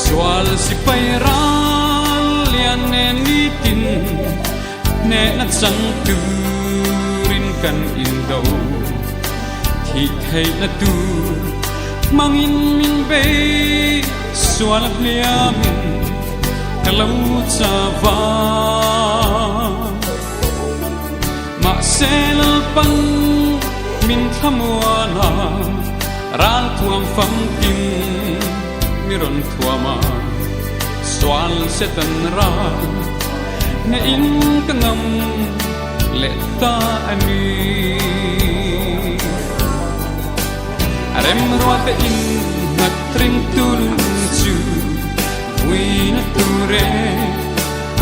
Sual sipai ral lian nen nitin hnehna chang turin kan indo. Thih theihna tur hmangin min bei sual hliamin ka lo chava. Mahse Lalpan min thlamuan a, ral thuam famkim mi rawn thuam a, sual Satan ral hnehin ka ngam leh ta a ni. A remruate in nghat ringtu nun chu vuina tur e.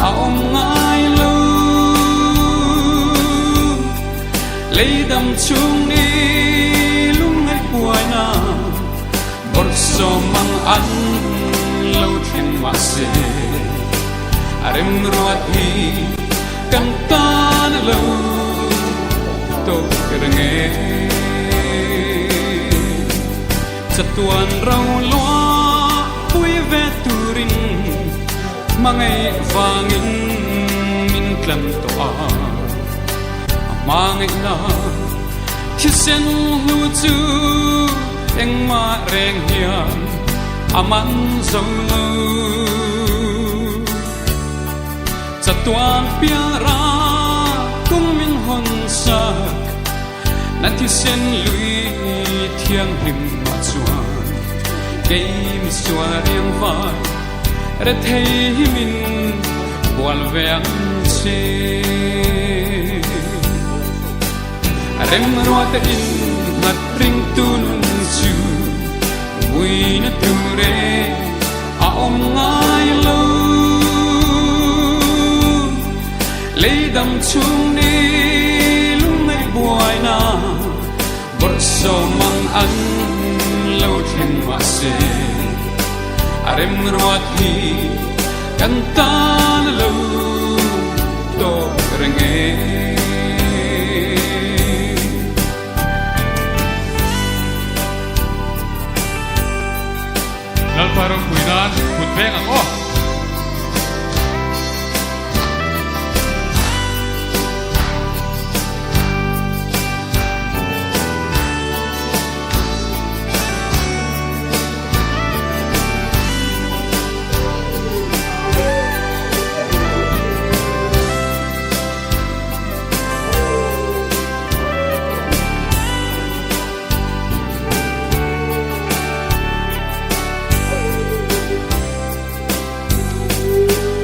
A awm ngai lo. Lei dam chung ni lungngaih puaina bawrhsawm ang an lo thleng mahse a remruat hi kan tan a lo tawk reng e. Chatuan ro luah pui ve turin Hmangaih vangin min tlan tawh a, a hmangaihna thisen hlu chu engmah reng hian a man zo lo. Chatuan piara kawng min hawn sak, na thisen lui thianghlim ah chuan kei misual riang vai. Rethei hi min bual ve ang che. Remruate in nghat ringtu nun chu vuina tur e a awm ngai lo. Lei dam chhung ni lungngaih buaina Bawrhsawm ang an lo thleng mahse a remruat hi kan tan a lo tawk reng e. Lalpa ropui nan kut veng ang aw.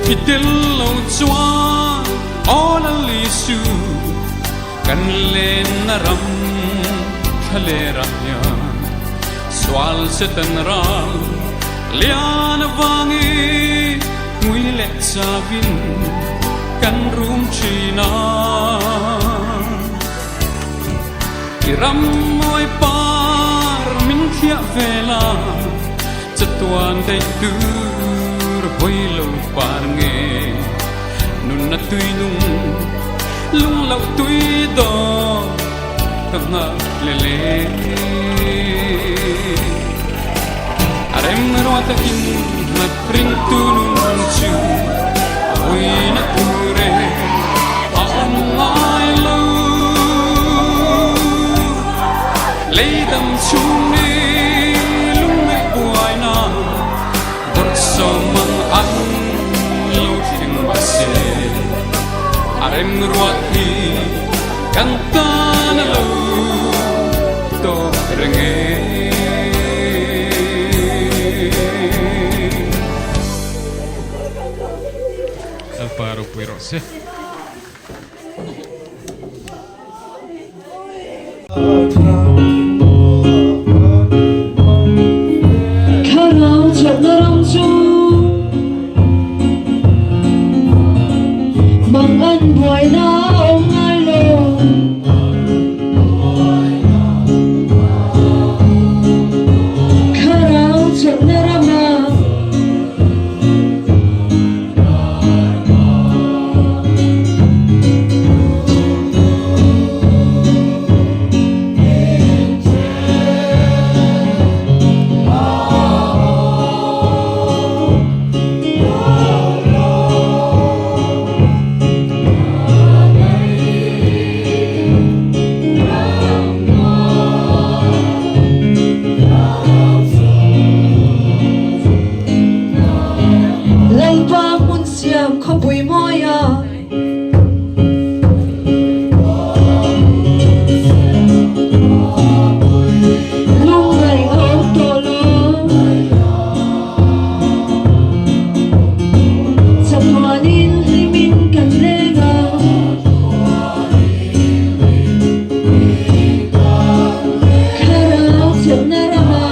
I tel lo chuan aw Lal Isu kan lenna ram thlalera hian sual Satan ral lian avangin ngui leh chavin kan rum thin a. I ram mawi par min thliah vel a, chatuan daih tur hawi lo par nge. Nunna tui nung lung loh tui dawn ka nghak le le. A rem ruat a in nghat ringtu nun chu a hawi na tur e a awm ngai lo. Lei dam chhung ni lungngaih buaina bawrhsawm ang an lo thleng mahse a rem ruat hi kan tan a lo tawp reng e. Lalpa ropui rawh se. Thlarau chawlhna ram chu. Buaina a awm ngai lo. Thlarau chawlhna rama. Lalpa hmun siam khawpui mawia. Lungngaih a awm tawh lo. Chatuanin hlimin kan leng a. Thlarau chawlhna ramah.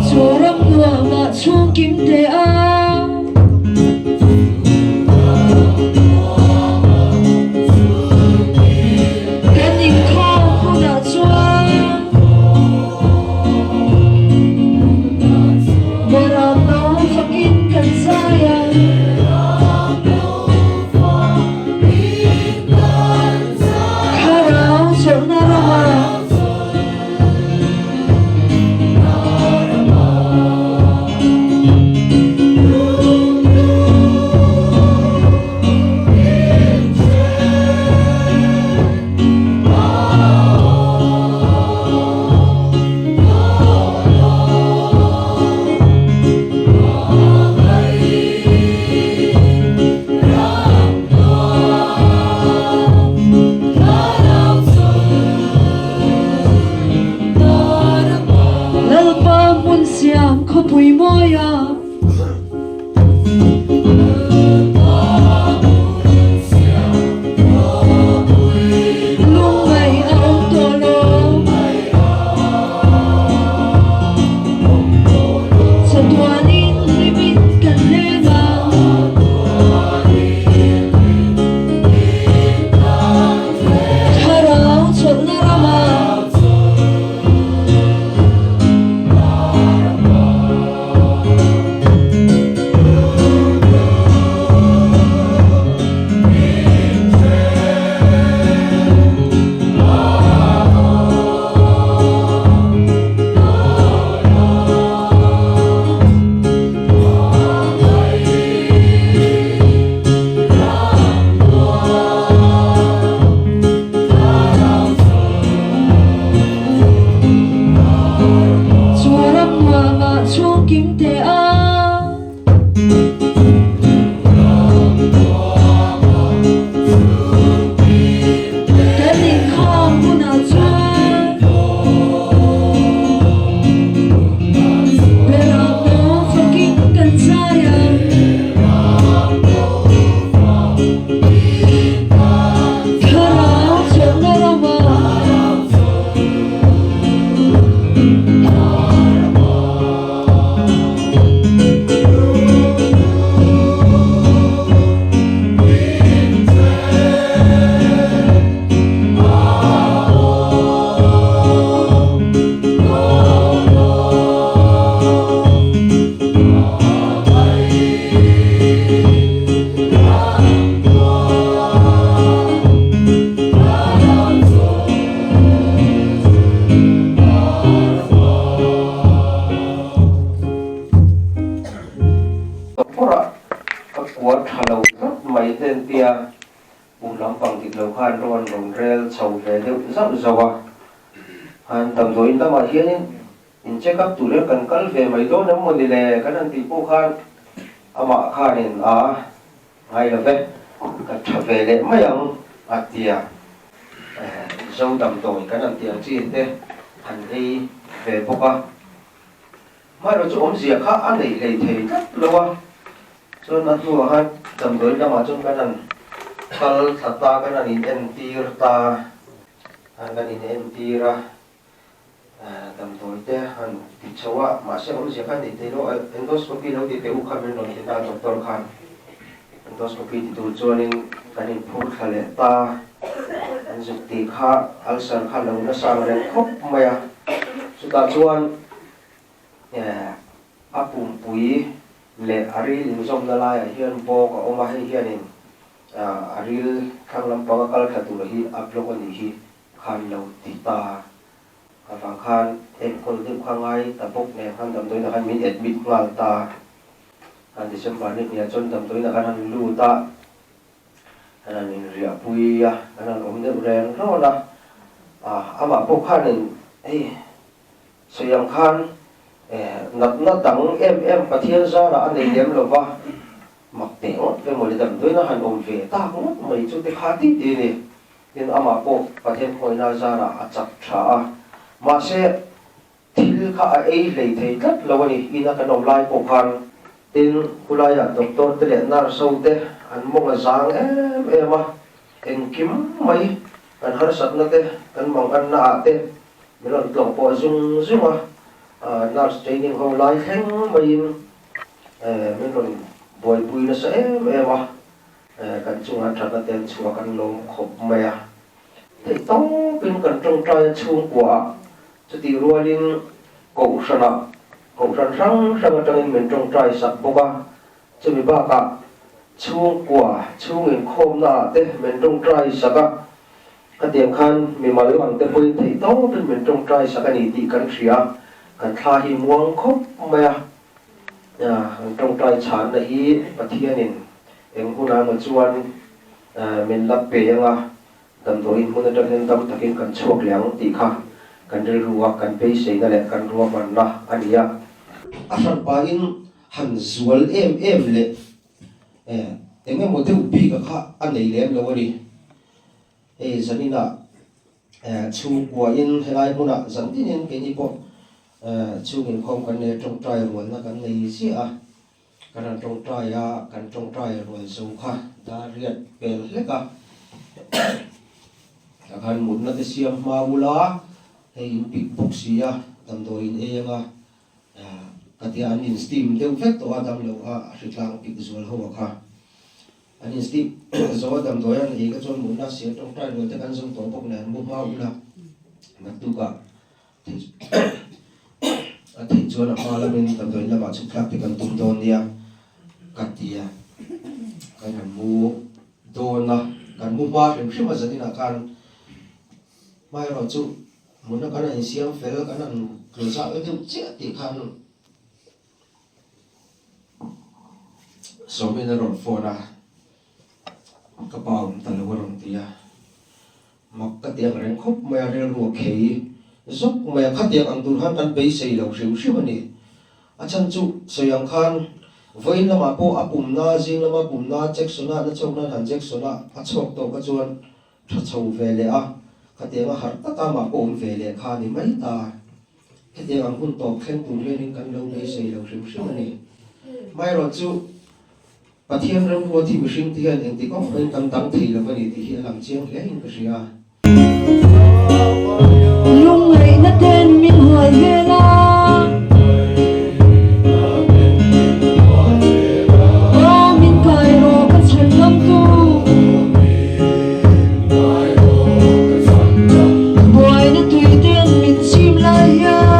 Chu ram nuamah chhungkim teh a. Kan inkhawm hunah chuan Beram no fakin kan zai a. Thlarau chawlhna ramah. Lalpa hmun siam khawpui mawia. Lungngaih a awm tawh lo. Chatuanin hlimin kan leng a. Thlarau chawlhna ramah. Chu ram nuamah chhungkim teh a. Kan inkhawm hunah chuan Beram no fakin kan zai a. Thlarau chawlhna ramah. Phawrh a, ka kua tha lo tlat mai te an tia, pum lampang dik lo khan rawn rawn rel chho ve deuh zauh zauh a, han damdawiin lamah hianin in check up tur hian kan kal ve mai dawn em maw ni le kan han tih pawh khan amah khanin a ngai lo ve. Ka tha ve leh mai ang a ti a, Zo damdawi kan han tih ang chi te han ei ve bawk a. Hmaerawh chu awmzia kha a neih hlei thei tlat lo a, chuan a hnuah khan damdawi lamah chuan kan han kal thla ta, kan han inentir ta, kan inentir a. Damdawi te han ti chho a, mahse awmzia kha nei thei lo, endoscopy lo ti teh u kha min rawn ti ta doctor khan. Endoscopy ti tur chuanin kan inphur thla leh ta, an zuk tih kha ulcer kha lo nasa ang reng khawp mai a, chutah chuan a pumpui leh a ril inzawmna laiah hian bawk a awm a, hei hianin a ril thlang lampanga kal thla tur hi a block a nih hi. Khan lo ti ta avang khan enkawl deuh kha ngai ta bawk nen khan damdawiinah khan min admit nghal ta. Khan December ni hniah chuan damdawiinah khan han lut a, khan han inriahpui a, khan han awm deuh reng rawn a. Amah pawh khanin hei sawi ang khan natna dang em em Pathian zarah a nei lem lo va, mak teh ngawt ve mawle damdawiinah han awm ve tak ngawt mai chu te kha ti ti a ni. Tin, amah pawh Pathian khawihna zarah a chak tha a, mahse, thil kha a ei hlei thei tlat lo a ni. Ina kan awm lai pawh khan tin, khulaiah doctor te leh nurse ho te an mawng a zang em em a, engkim mai kan harsatna te, kan manganna ah te min rawn tlawh pawh zung zung a, nurse training ho lai thleng maiin min rawn buaipui nasa em em a. Kan chungah thatna te an chhuah kan lawm khawp mai a, theih tawpin kan tawngtai a chhungkuaah chutih rualin kohhranah kohhran hrang hrang atangin min tawngtai sak bawk a, chumi bakah chhungkua chhung inkhawmnaah te min tawngtai sak a, khatiang khan mimal ang te pawhin theih tawpin min tawngtai sak a ni tih kan hria, kan thla hi muang khawp mai a. An tawngtai chhanna hi Pathianin eng hunah emaw chuan min la pe ang a, damdawiin hmun atang hian dam takin kan chhuak leh ang tih kha kan rilru a, kan beiseina leh kan ruahmanna a ni a. A hranpain han zual em em leh eng emaw deuh bik a kha a nei lem lo a ni. Hei zaninah chhungkuain helai hmunah zan tinin keini pawh Chhung inkhawm kan nei a, tawngtai rualna kan nei ziah a, kan han tawngtai a, kan tawngtai rual zo kha dar riat pel hlek a, tah khan mutna te siam hma ula, hei in pik bawk si a, damdawi in ei anga ka tia an in steam deuh vek tawh a, damlo kha a hritlang pik zual ho a kha an in steam zo a, damdawi an ei kha chuan mutna siam tawngtai rual te kan zo tawh bawk nen mu hma ula naktukah A theih chuan a hma lamin damdawiin lamah chhuk thlak te kan tum dawn nia ka ti a, kan han mu dawn a, kan mu hma hrim hrim a zaninah khan hmaerawh chu mutna kan han insiam fel kan han tlu zah deuh chiah tih khan Sawmin a rawn phone a, ka pa awm ta lo a rawn ti a. Mak ka ti ang reng khawp mai a, rilru a khei zawk mai a, khatiang ang tur khan kan beisei lo hrim hrim a ni. A chhan chu sawi ang khan vawiin lamah pawh a pumna, zing lama pumna Jackson a na chhawk nan han Jackson a a chhawk tawh kha chuan tha chho ve leh a, khatiang a harh taka mah pawh awm ve leh kha a ni mai ta. Hetiang ang hun tawp thleng tur hianin kan lo beisei lo hrim hrim a ni. Amaherawhchu. Pathian remruat hi mihring te hian engti kawng pawhin kan dang thei lo a ni tih hi a lang chiang hle in ka hria. Lungngaihna ten min hual vel a. Aw min kai rawh ka chhan lam tu. Buaina tui ten min chim lai hian.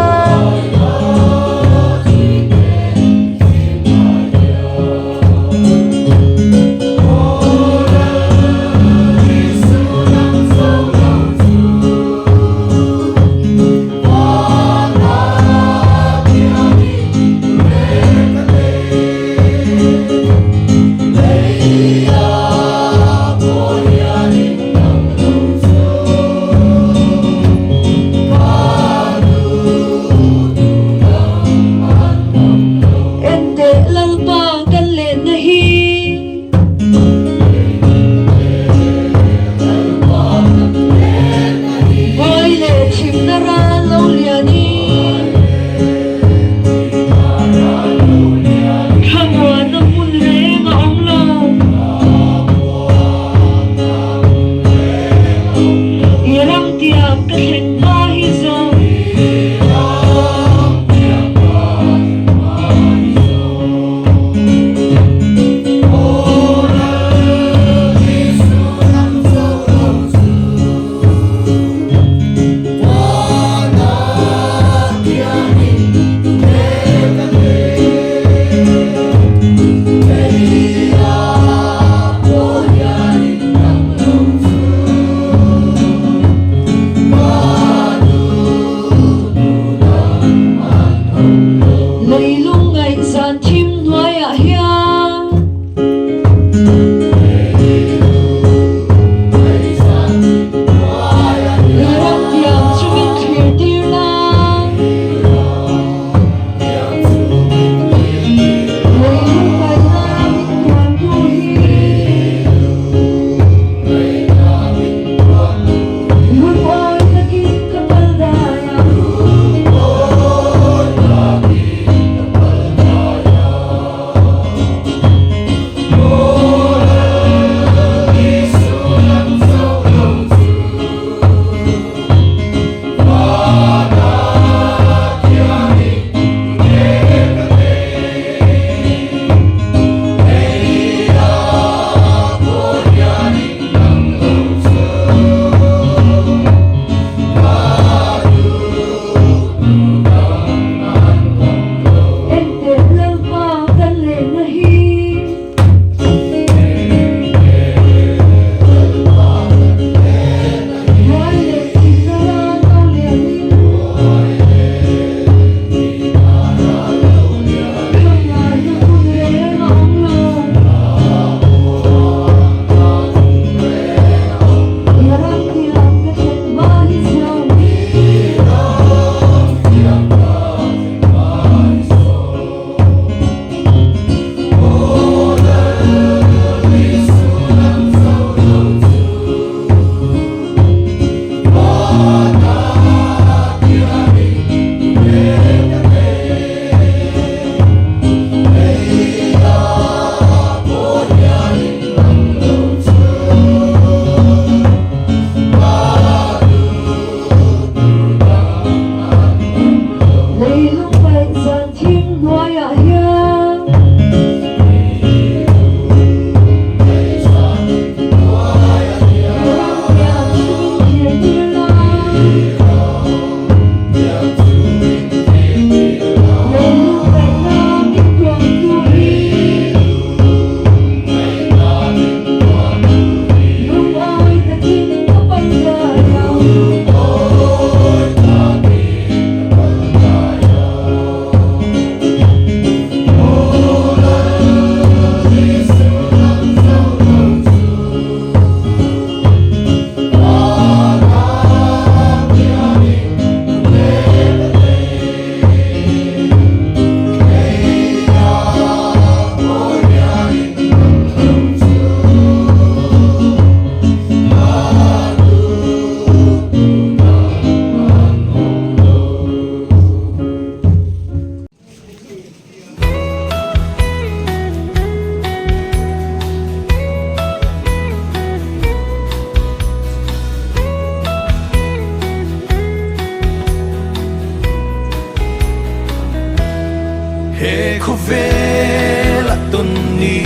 Khawvel a tawn ni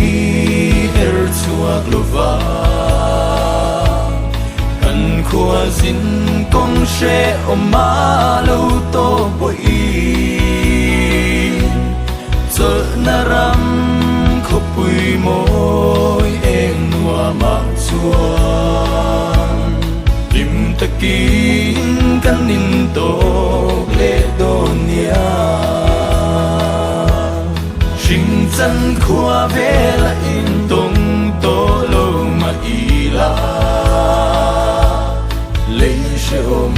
her chhuak lova Kan khua zin kawng hrehawm a lo tawp pawhin Chawlhna ram khawpui mawi eng nuamah chuan Hlim takin kan intawk leh dawn nia. Hring chan khua vela intawng tawh lo mah ila. Lei hrehawm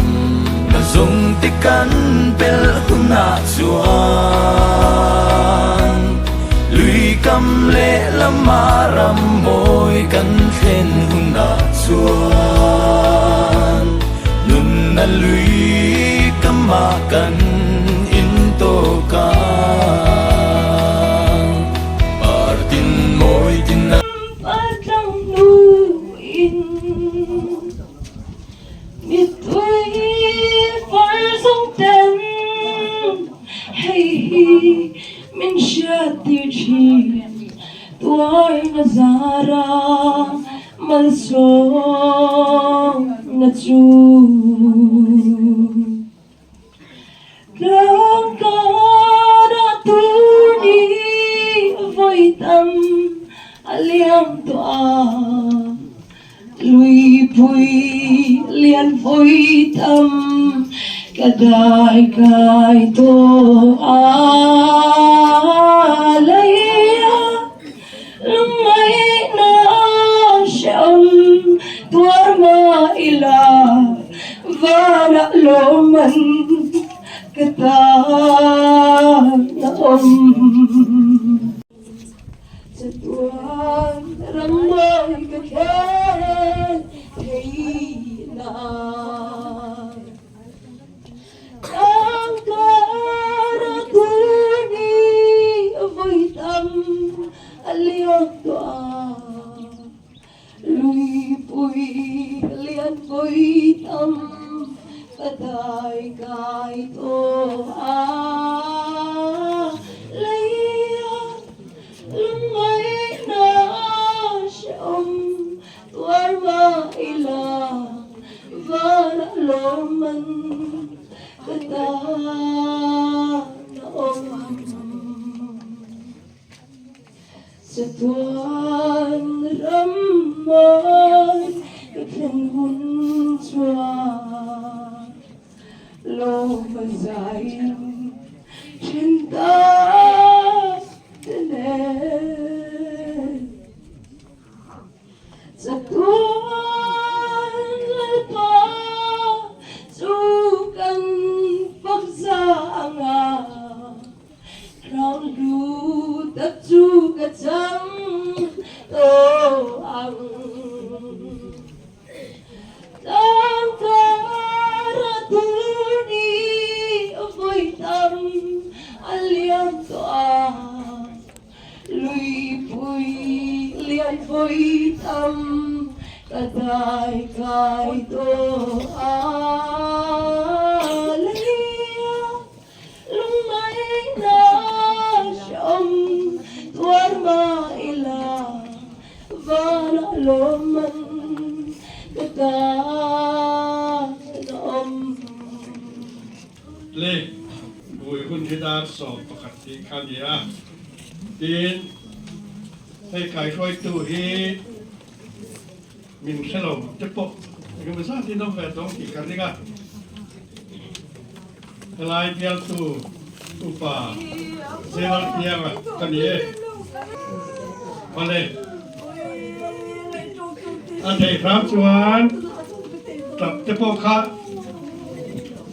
na zawng te kan pelh hunah chuan Lui kam lehlam a ram mawi kan thlen hunah chuan Nunna lui kamah kan intawk ang Partin mawi tin a Patlang hnuin Mittui far zawng ten hei hi min hriat tir thin Tuaina zara malsawmna chu. Tlangkara turni vawi tam a liam tawh a, luipui lian vawi tam ka dai kai tawh a, leia lungngaihna hrehawm tuar mah ila vanah lawmman ka tan a awm. Chatuan ram mawi ka thlen thei nan. Tangkara turni vawi tam a liam tawh a, luipui lian vawi tam ka dai kai tawh a, leia lungngaihna hrehawm Tuar mah ila vanah lawmman ka tan a awm. Chatuan ram mawi ka thlen hun chuan lawm a zaiin then ta te nen. Chatuan Lalpa chu kan fak za anga, Hrang hlu tak chu ka chang tawh ang. Tlangkar a turni vawi tam a liam tawh a. Luipui lian vawi tam ka dai kai tawh a, leia lungngaihna hrehawm tuar mah ila vanah lawmman ka tan a awm. Le vui hun hi dar 11 tih kha a ni a. Tin, hei kaihruaitu hi min hre lo te pawh engemaw zat in awm ve tawng tih ka ring a. Helai bialtu upa General Pianga ka ni e. Awle, a theih hram chuan tap te pawh kha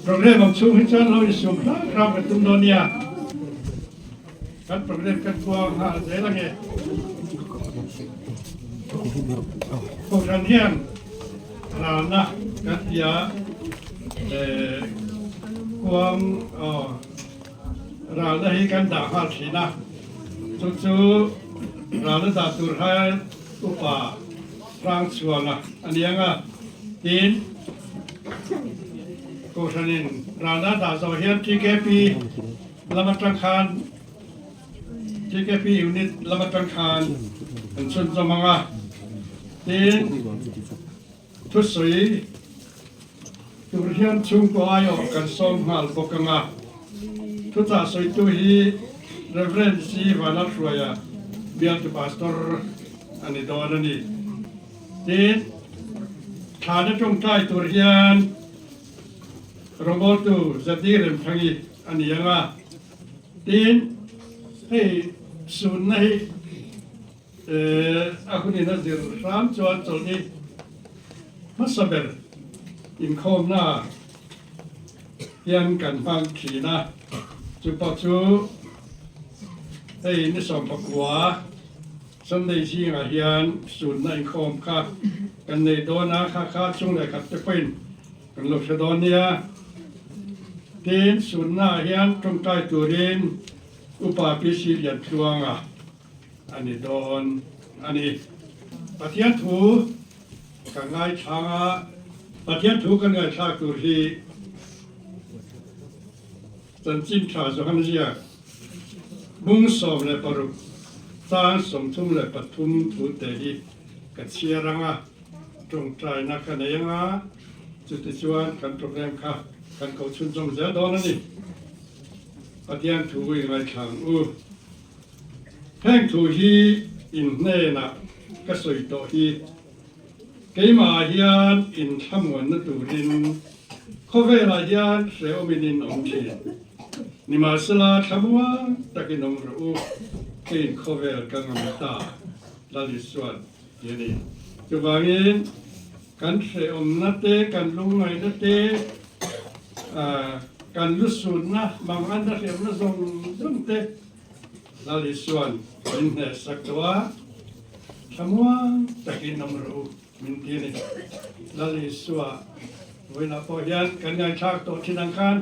program ang chhung hi chuan lo insum hram hram ka tum dawn nia. Kan problem kan kuang nghal zel ange. Kohhran hian ralna kan ti a, kuang ralna hi kan dah nghal thin a, chu chu ralna dah tur hian upa Hrangchhuana a ni ang a, tin Kohhranin ralna dah zawh hian TKP lam atang khan. TKP Unit lam atang khan an chhunzawm ang a, tin thusawi tur hian chhungkaw aiawh kan sawm nghal bawk ang a. Thuchah sawitu hi Rev. C. Vanlalhruaia bialtu Pastor a ni dawn a ni. Tin, thlana tawngtai tur hian Rawngbawltu Zadi Remthangi a ni ang a. Tin, hei sunna hi a hunin a zir hram chuan chawlhni hmasa ber inkhawmna hian kan hmang thin a, chu pawh chu hei ni 19 Sunday zingah hian sunna inkhawm kha kan nei dawn a, kha kha chung leh khat te pawhin kan lo hre dawn nia. Tin, sunnaah hian tawngtai turin Upa PC Liantluanga a ni dawn a ni. Pathian thu kan ngaithlang a, Pathian thu kan ngaihthlak tur hi Chanchin Tha Johan ziak bung 16 chang 33 thu te hi ka chhiar ang a, tawngtaina ka nei ang a, chutichuan kan program kha kan ko chhunzawm zel dawn a ni. Pathian thu i ngaithlang u. Heng thu hi in hnenah ka sawi tawh hi, keimahah hian in thlamuanna turin khawvelah hian hrehawmin in awm thin. Nimahsela thlamuang takin awm rawh u, keiin khawvel ka ngam ta, Lal Isuan ti a ni. Chuvangin kan hrehawmna te, kan lungngaihna te, kan lusunna, manganna hrehawmna zawng zawng te, Lal Isuan min hnehsak tawh a, thlamuang takin awm rawh u min ti a ni. Lal Isua vawiinah pawh hian kan ngaithlak tawh thin ang khan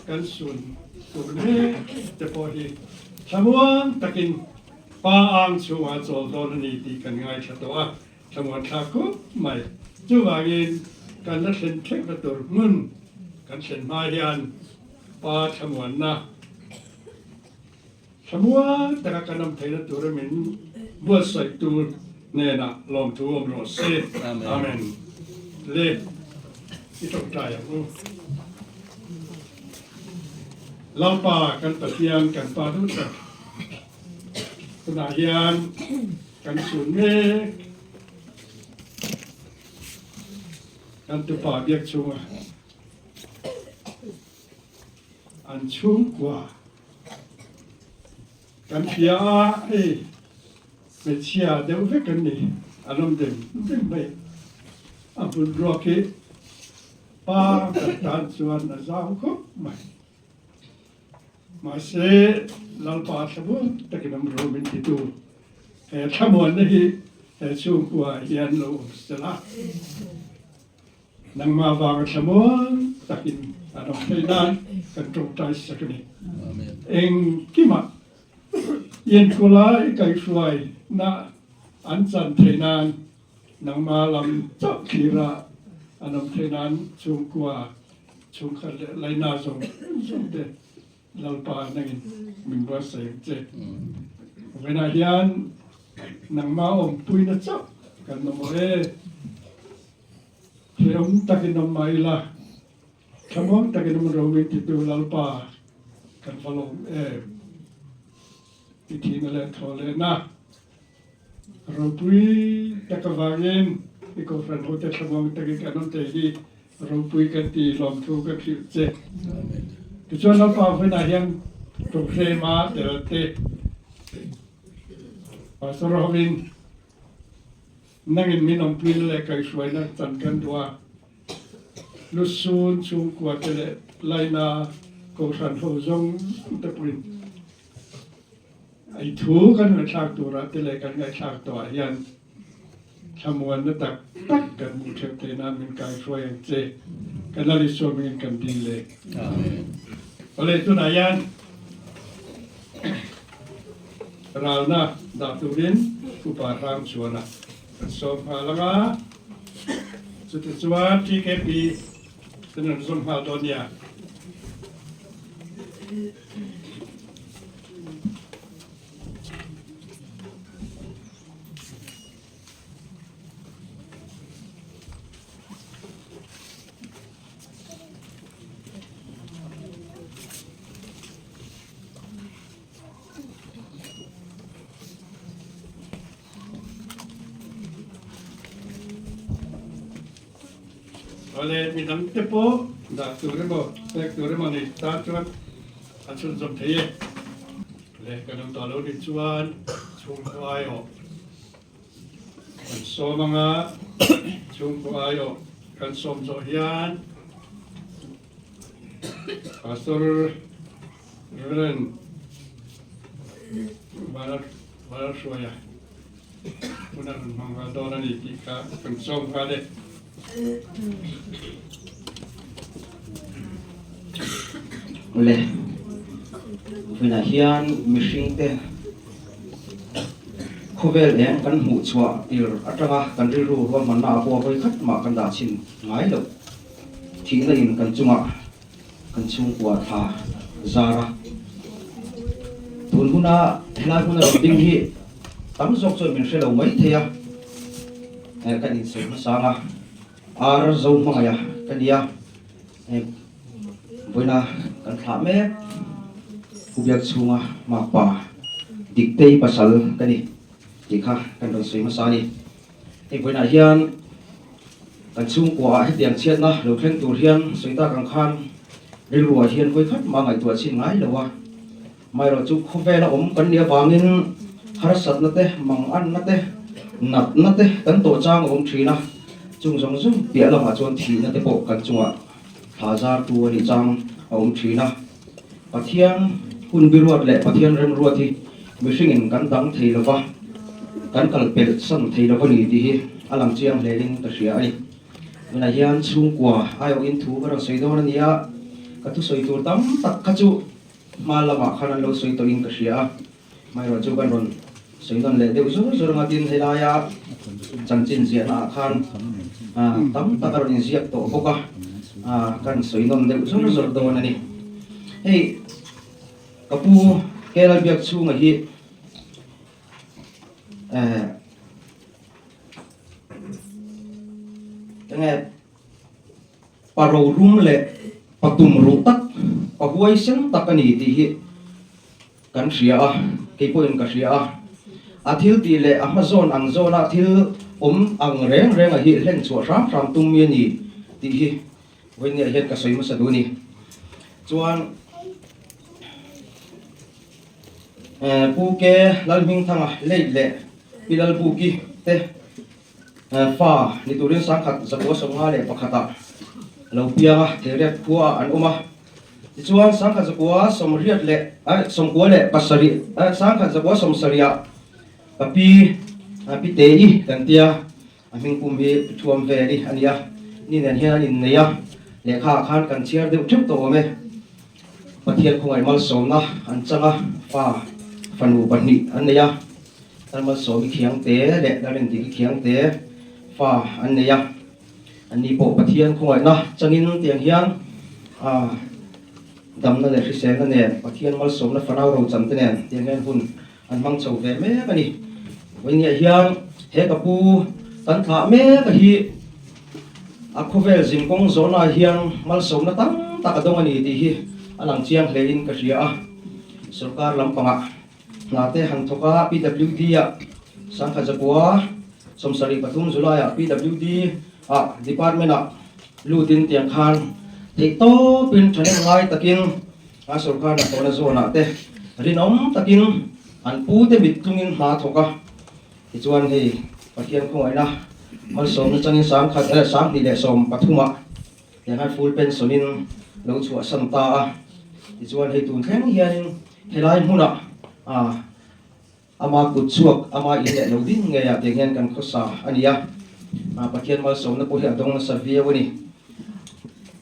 kan sun tur mek te pawh hi thlamuang takin Pa ang chhungah chawl dawn a ni tih kan ngaithla tawh a, thlamuan thlak khawp mai. Chuvangin kan la thlen thekna tur hmun kan thlen hma hian Pa thlamuanna, Thlamuang taka kan awm theihna tura min buatsaihtu hnenah lawmthu awm rawh se. Amen. Le i tawngtai ang u. Lalpa kan Pathian kan Pa duh tak tunah hian kan sun mek kan tupa biak chhunga an chhungkua Kan hria a, hei hmeichhia deuh vek an ni, an awm deng deng mai. A hmun ruak hi pa kan tan chuan a zau khawp mai. Mahse, Lalpa thlamuan takin awm rawh min titu he thlamuanna hi he chhungkua hian lo awm sela. Nangmah vanga thlamuan takin an awm theih nan kan tawngtai sak a ni. Engkimah Iankhula i kaihhruai na an chan theih nan nangmah lam chauh thlira an awm theih nan chhungkua chhungkhat leh laina zawng zawng te Lalpa nangin min buatsaih ang che. Vawiinah hian nangmah awmpuina chauh kan mamawh e. Hrehawm takin awm mah ila, thlamuang takin awm ro min titu Lalpa kan va lawm em. I thihna leh thaw lehna ropui tak avangin i Kohhran hote thlamuang takin kan awm thei hi ropui kan ti lawmthu ka hrilh che. Tichuan Lalpa vawiinah hian Ṭawnghrema tel te Pastor hovin Nangin min awmpuina leh kaihhruaina chan kan duh a, Lusun chhungkua te leh Laina Kohhran ho zawng zawng te pawhin ei thu kan ngaihthlak turah te leh kan ngaihthlak tawhah hian thlamuanna tak tak kan hmuh theuh theih nan min kaihruai ang che. Kan Lal Isua hmingin kan dil le. Awle tunah hian Ralna dah turin Upa Hrangchhuana kan sawm nghal ang a, chutichuan TKP ten an zawm nghal dawn nia. Awle midang te pawh dah tur emaw pek tur emaw nei tan chuan a chhunzawm thei e. Le kan awm tawh lo nih chuan chhungkaw aiawh kan sawm anga chhungkaw aiawh kan sawm zawh hian Pastor Reverend Vanlalhruaia hun a rawn hmang nghal dawn a ni tih kha kan sawm nghal e. Le, vawiinah hian mihringte khawvel eng kan hmuh chhuah tir atanga kan rilru ruahmanna a pawh vawi khat mah kan dah chhin ngai loh. Thihna in kan chungah kan chhungkua thla zar a, tun huna helai hmuna rawn ding hi tam zawk chuan min hre lo mai thei a, kan insawi hmasang a, ar zo hmangaih a ka nia, vawiina kan thlah mek Hubiak chhunga makpa Diktei pasal ka ni tih kha kan rawn sawi hmasa a ni. Hei vawiinah hian kan chhungkuaah hetiang chhiatna lo thleng tur hian sawi tak ang khan rilruah hian vawi khat mah ngaihtuah chhin ngai lo a. Amaherawh chu khawvela awm kan nih avangin harsatna te, manganna te, natna te kan tawh chang a awm thin a, chung zawng zawng piah lamah chuan thihna te pawh kan chungah thla zartu a nih chang a awm thin a. Pathian hun biruat leh Pathian remruat hi mihringin kan dang thei lo va, kan kal pelh san thei lo va ni tih hi a lang chiang hlein ka hria a ni. Tunah hian chhungkua aiawhin thu ka rawn sawi dawn a ni a, ka thusawi tur tam tak kha chu hma lamah khan an lo sawi tawhin ka hria a, amaherawh chu kan rawn sawi nawn leh deuh zur zur anga tin helaia chanchin ziahna ah khan tam tak a rawn inziak tawh bawk a, kan sawi nawn deuh zur zur dawn a ni. Hei ka pu Kerala biak chhunga hi enge pa rorum leh pa tum ruh tak pa huaisen tak a ni tih hi Kan hria a, kei pawhin ka hria a. A thil tih leh a hmazawn ang zawna thil awm ang reng renga hi hlen chhuah hram hram tum mi a ni tih hi vawinia hian ka sawi hmasa duh a ni. Chuan Pu Ke Lalhmingthanga late leh Pi Lalbuki te fa ni turin sangkhat 1951 ah lo piang a, Theiriat khua ah an awm a. Tichuan, 1997 1970 ah ka pi, Pi Tei kan tia, a hming pum hi Pi Thuam Veli a ni a, ni nen hian an innei a, lehkha ah khan kan chhiar deuh theuh tawh awm e. Pathian khawngaih malsawmna an chang a, fa, fanu pahnih an nei a, Lalmalsawmi Khiangte leh Lalrindiki Khiangte fa an nei a. Anni pawh Pathian khawngaihna changin tiang hian damna leh hriselna nen, Pathian malsawmna fanau rocham te nen tiang hian hun an hmang chho ve mek a ni. Vawinia hian he ka pu kan thlah mek a hi a khawvel zinkawng zawhnaah hian malsawmna tam tak a dawng a ni tih hi a lang chiang hlein ka hria a. Sorkar lampangah Hna te han thawk a, PWD ah 1973 July ah PWD ah department ah lut in tiang khan theih tawp in thahnem ngai takin a sorkar hnathawhna zawn ah te rinawm takin an pu te mit tlung in hna thawk a, tichuan hei Pathian khawngaihna malsawmna changin sangkhat eh 2013 ah tiang khan full pension in lo chhuahsan ta a, tichuan hei tun thleng hianin Helai hmunah ama kut chhuak, ama in leh lo ding ngeiah tiang hian kan khawsa a ni a, Pathian malsawmna pawh hi a dawng nasa viau a ni.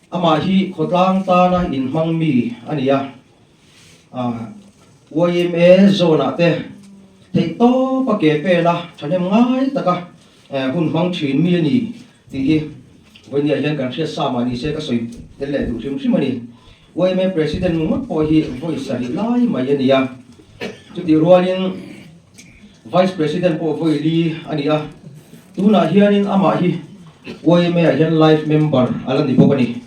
Amah hi khawtlang tana inhmang mi a ni a, yma zone-ah te theihtawp a ke pen a, thahnem ngai taka hun hmang thin mi a ni tih hi vawinia hian kan hriat sa mah ni se ka sawi tel leh duh hrim hrim a ni. Yma President ngawt pawh hi vawi sarih lai mai a ni a, chutih rualin Vice President pawh vawi li a ni a, tunah hianin amah hi yma ah hian Life Member a la ni bawk a ni.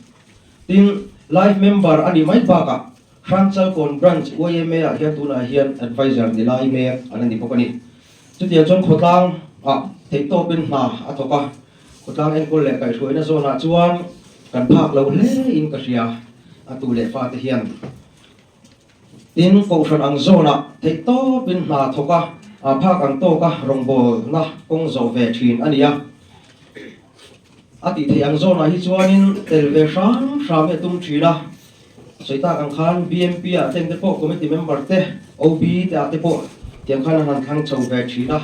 Tin, Life Member a nih mai bakah Hranchalkawn Branch yma ah hian tunah hian Adviser ni lai mek a la ni bawk a ni. Chutiang chuan khawtlang ah theihtawpin hna a thawk a, khawtlang enkawl leh kaihhruaina zawnah chuan. Kan phak lo hle in ka hria a tu leh fate hian. Tin, Kohhran ang zawnah theihtawpin hna thawk a, phak ang tawka rawngbawlna kawng zawh ve thin a ni a. A tih theih ang zawnah hi chuanin tel ve hram hram hi a tum thin a. Sawi tak ang khan BMP ah ten te pawh committee member te, OB te ah te pawh tiang khan a han thlang chho ve thin a,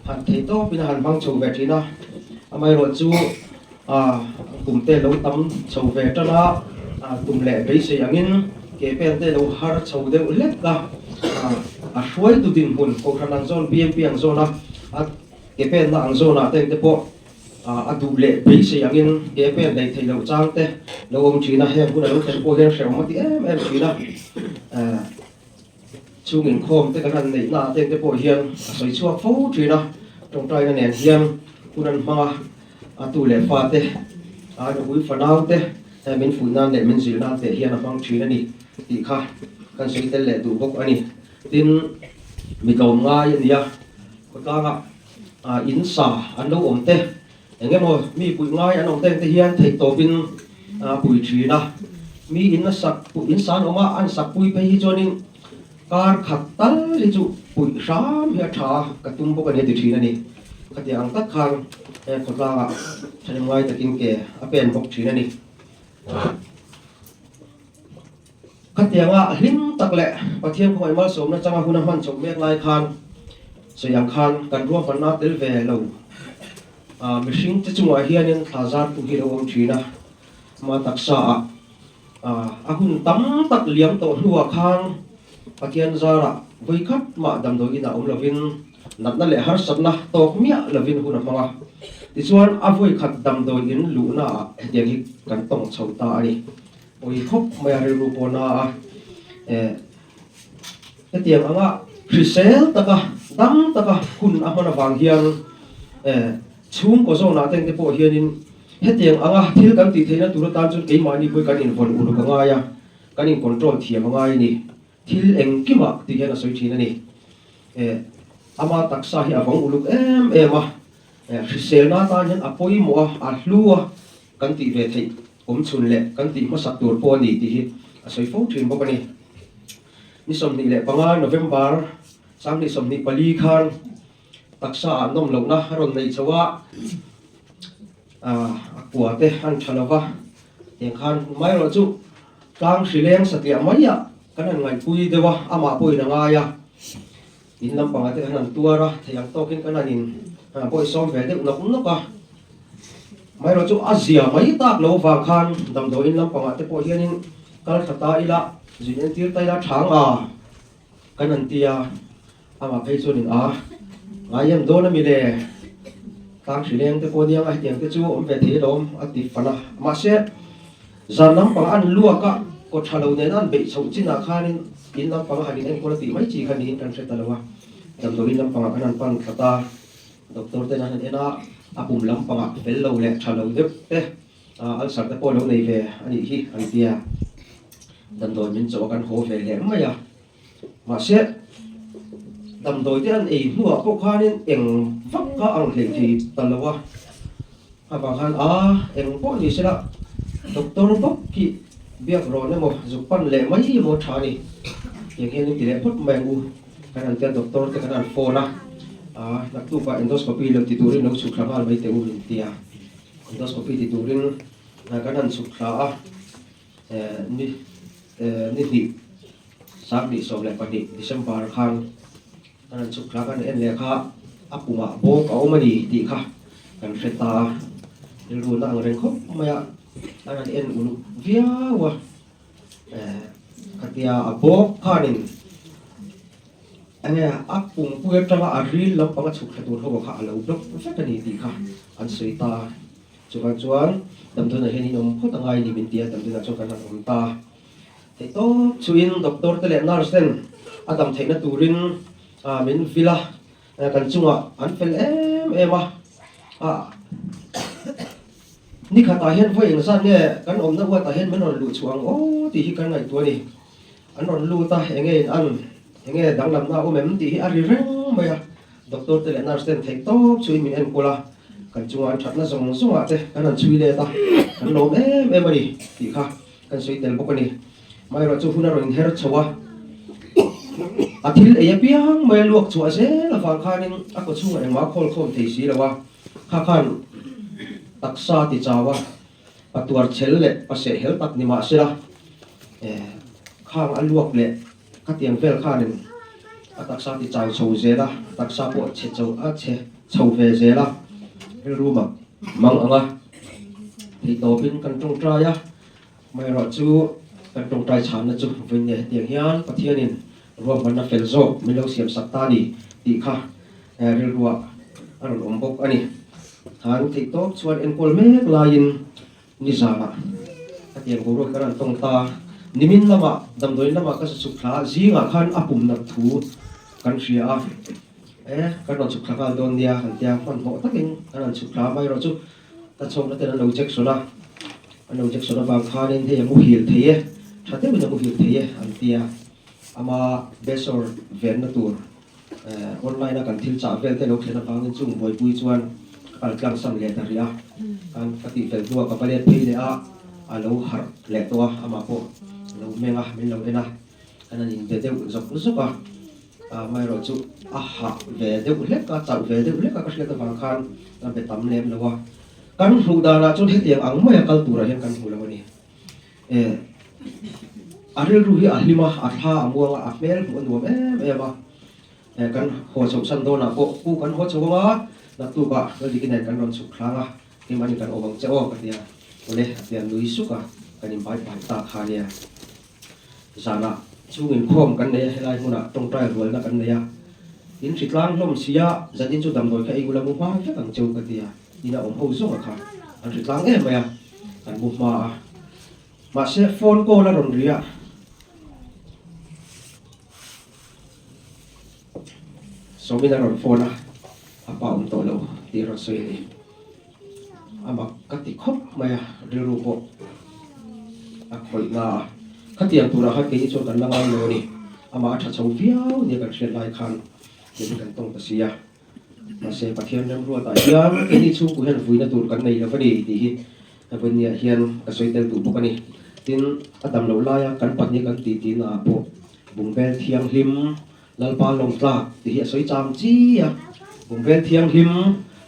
han theihtawpin a han hmang chho ve thin a. Amaherawhchu kum te lo tam chho ve tan a, tum leh beisei angin ke pen te lo har chho deuh hlek a, a hruaitu dinhmun Kohhran ang zawn, BMP ang zawn a, ke penna ang zawnah te te pawh a duh leh beisei angin ke pen hlei theih loh chang te lo awm thin a, heng hun a lo thlen pawh hian hrehawm a ti em em thin a. Chung inkhawm te kan han neih naah te te pawh hian a sawi chhuak fo thin a, tawngtaina nen hian hun an hmang a, a tu leh fa te, a nupui fanau te min fuih nan leh min zir nan teh hian a hmang thin a ni tih kha kan sawi tel leh duh bawk a ni. Tin, mi tlawm ngai a ni a, khawtlangah in sa an lo awm te, eng emaw mi puih ngai an awm te te hian theihtawpin a pui thin a, mi in a sak in san awm a, an sak pui phei hi chuanin kar khat tal hi chu puih hram hi a tha a, ka tum bawk a ni a ti thin a ni. Khatiang ang tak khan he khawtlangah thahnem ngai takin ke a pen bawk thin a ni. Khatianga hlim tak leh Pathian khawngaih malsawmna changa hun a hman chhoh mek lai khan sawi ang khan kan ruahmanna tel ve lo. Mihring te chungah hianin thla zartu hi lo awm thin a, ama taksa ah a hun tam tak liam tawh hnuah khan Pathian zarah vawikhat mah damdawi inah awm lovin natna leh harsatna tawk miah lovin hun a hmang a. Tichuan a vawikhat damdawi in luhna ah hetiang hi kan tawng chho ta a ni. Pawi khawp mai a rilru pawh na a, hetiang anga hrisel taka dam taka hun a hman avang hian chhungkaw zawnah te pawh hianin hetiang anga thil kan tih theihna tur atan chuan keimahni pawh hi kan invawn uluk a ngai a, kan in control thiam a ngai a ni. Thil engkimah tih hian a sawi thin a ni. Ama taksa hi a vang uluk em em a, hriselna atan hian a pawimawh a, a hlu a kan tih ve theih awm chhun leh kan tih hmasak tur pawh a ni tih hi a sawi fo thin bawk a ni. Ni 25 November 2024 khan taksa ah nawm lohna a rawn nei chho a, a kua te an tha lo va, tiang khan hmaerawh chu tlang hri leng satliah mai ah kan han ngaihpui deuh a, amah pawhin a ngai a, in lampangah te kan han tuar a, thei ang tawkin kan han in bawihsawm ve deuh nawk nawk a. Amaherawh chu a zia mai tak lo vang khan damdawiin lampangah te pawh hianin kal thla ta ila, zin entir ta ila thang a kan han ti a, amah phei chuanin a ngai em dawn a mi le, tlang hri leng te pawh aniang a hetiang te chu awm ve thei alawm a ti fan a. Mahse zan lampang an luak a, kaw tha lo nena an beih chhoh chinah khanin in lampang a han in enkawl a tih mai chi kha niin kan hre ta lo a, damdawiin lampangah kan han pan thla ta. Doctor ten an han en a, a pum lampangah fel lo leh tha lo deuh te, ulcer te pawh lo nei ve a nih hi an ti a. Damdawi min chawh a kan haw ve leh mai a. Mahse, damdawi te an ei hnuah pawh khanin eng vak kha ang hlei thei ta lo a. Avang khan a eng pawh ni sela doctor bawk hi biak rawn emaw zuk pan leh mai emaw tha a ni. Tiang hian in ti leh phawt mai ang u. Kan han tia doctor te kan han phone a, ah naktukah endoscopy lo ti turin lo chhuk thla nghal mai teh u min ti a, endoscopy ti turin kan han chhuk thla a, eh ni eh ni hnih 2012 December khan kan han chhuk thla kan en leh kha a pumah bawk a awm a ni tih kha kan hre ta a, rilru na ang reng khawp mai a, an han en uluk viau a. Khatia a bawk khanin enge a pungpui atanga a ril lampang a chhuk thla tur ho kha a lo block vek a ni tih kha an sawi ta. Chuvang chuan damdawiinah hian in awm phawt angai a ni min ti a, damdawiinah chuan kan han awm ta. Theihtawp chuin doctor te leh nurse ten a dam theihna turin min vil a, kan chungah an fel em em a. Ni khatah hian vawi engzat nge kan awmna uatah hian min rawn luh chhuah ang aw tih hi kan ngaihtuah a ni. An rawn lut a, enge in an, enge danglamna a awm em tih hi a ri reng mai a. Doctor te leh nurse ten theih tawp chuin min enkawl a, kan chunga an thatna zawng zawngah te kan han chhui let a. Kan lawm em em a ni tih kha kan sawi tel bawk a ni. Amaherawh chu hun a rawn inher chho a, a thil ei apiang mai a luak chhuah zel avang khanin a kaw chhungah engmah a khawl khawm thei si lo a, kha khan taksa ti chau a, pa tuar chhel leh pa seh hel tak ni mahsela khang a luak leh khatiang vel khanin a taksa ti chau chho zel a, taksa pawh chhe chho a chhe chho ve zel a, rilru mak mang ang a, theihtawpin kan tawngtai a. Amaherawh chu kan tawngtai chhanna chu vawiin hetiang hian Pathianin ruahmanna fel zawk min lo siam sak ta a ni tih kha rilruah a rawn awm bawk a ni. Khan theih tawp chuan enkawl mek laiin nizanah hetiang boruak kan rawn tawng ta. Nimin lamah damdawiin lamah ka chhuk thla a, zingah khan a pum nat thu kan hria a, e kan rawn chhuk thla nghal dawn nia kan tia hmanhmawh takin kan rawn chhuk thla a, amaherawh chu Ka chhawkna ten an lo jection a, an lo jection avang khanin hei a muhil thei e, tha deuhin a muhil thei e an ti a, ama besawr venna tur online a kan thil chah vel te lo thlen avangin chung buaipui chuan ka kal tlang san leh ta rih a, kan ka tih fel hnuah ka va let phei leh a, a lo harh leh tawh a, amah pawh a lo meng a, min lo en a. Kan han inbe deuh zawk zawk a, amaherawh chu a hah ve deuh hlek a, chauh ve deuh hlek a ka hriat avang khan ka be tam lem lo a. Kan hmuh danah chuan hetiang ang maia kal turah hian kan hmu lo a ni. E, a rilru hi a hlim a, a thla a muang a, a hmel hmuh a nuam em em a. E, kan haw chhoh san dawnah pawh u kan haw chho ang a, naktukah Laldik nen kan rawn chhuk thlang a, keimahni kan awm ang che aw ka ti a, awle a ti a nui suk a, kan inbai bai ta kha nia. Zanah chung inkhawm kan nei a, helai hmunah tawngtai rualna kan nei a. In hri tlang hlawm si a, zanin chu damdawi kha ei ula mu hma vek ang cheu ka ti a, ina awm ho zawng a kha an hri tlang em mai a, kan mu hma a. Mahse phone call a rawn ri a. Sawmin a rawn phone a, a pa awm tawh lo tih a rawn sawi a ni. A mak ka ti khawp mai a, rilru pawh a khawih na a. Khatiang turah khan keini chuan kan la ngai lo a ni. Amah a tha chho viau nia kan hriat lai khan keini kan tawng ta si a. Mahse Pathian remruatah hian keini chhungku hian vuina tur kan nei lo va ni tih hi Vawinia hian ka sawi tel duh bawk a ni. Tin, a dam loh laia kan pahnih kan tih tihna ah pawh Bungbel thianghlim Lalpa lawmtlak tih hi a sawi cham chi a, Bungbel thianghlim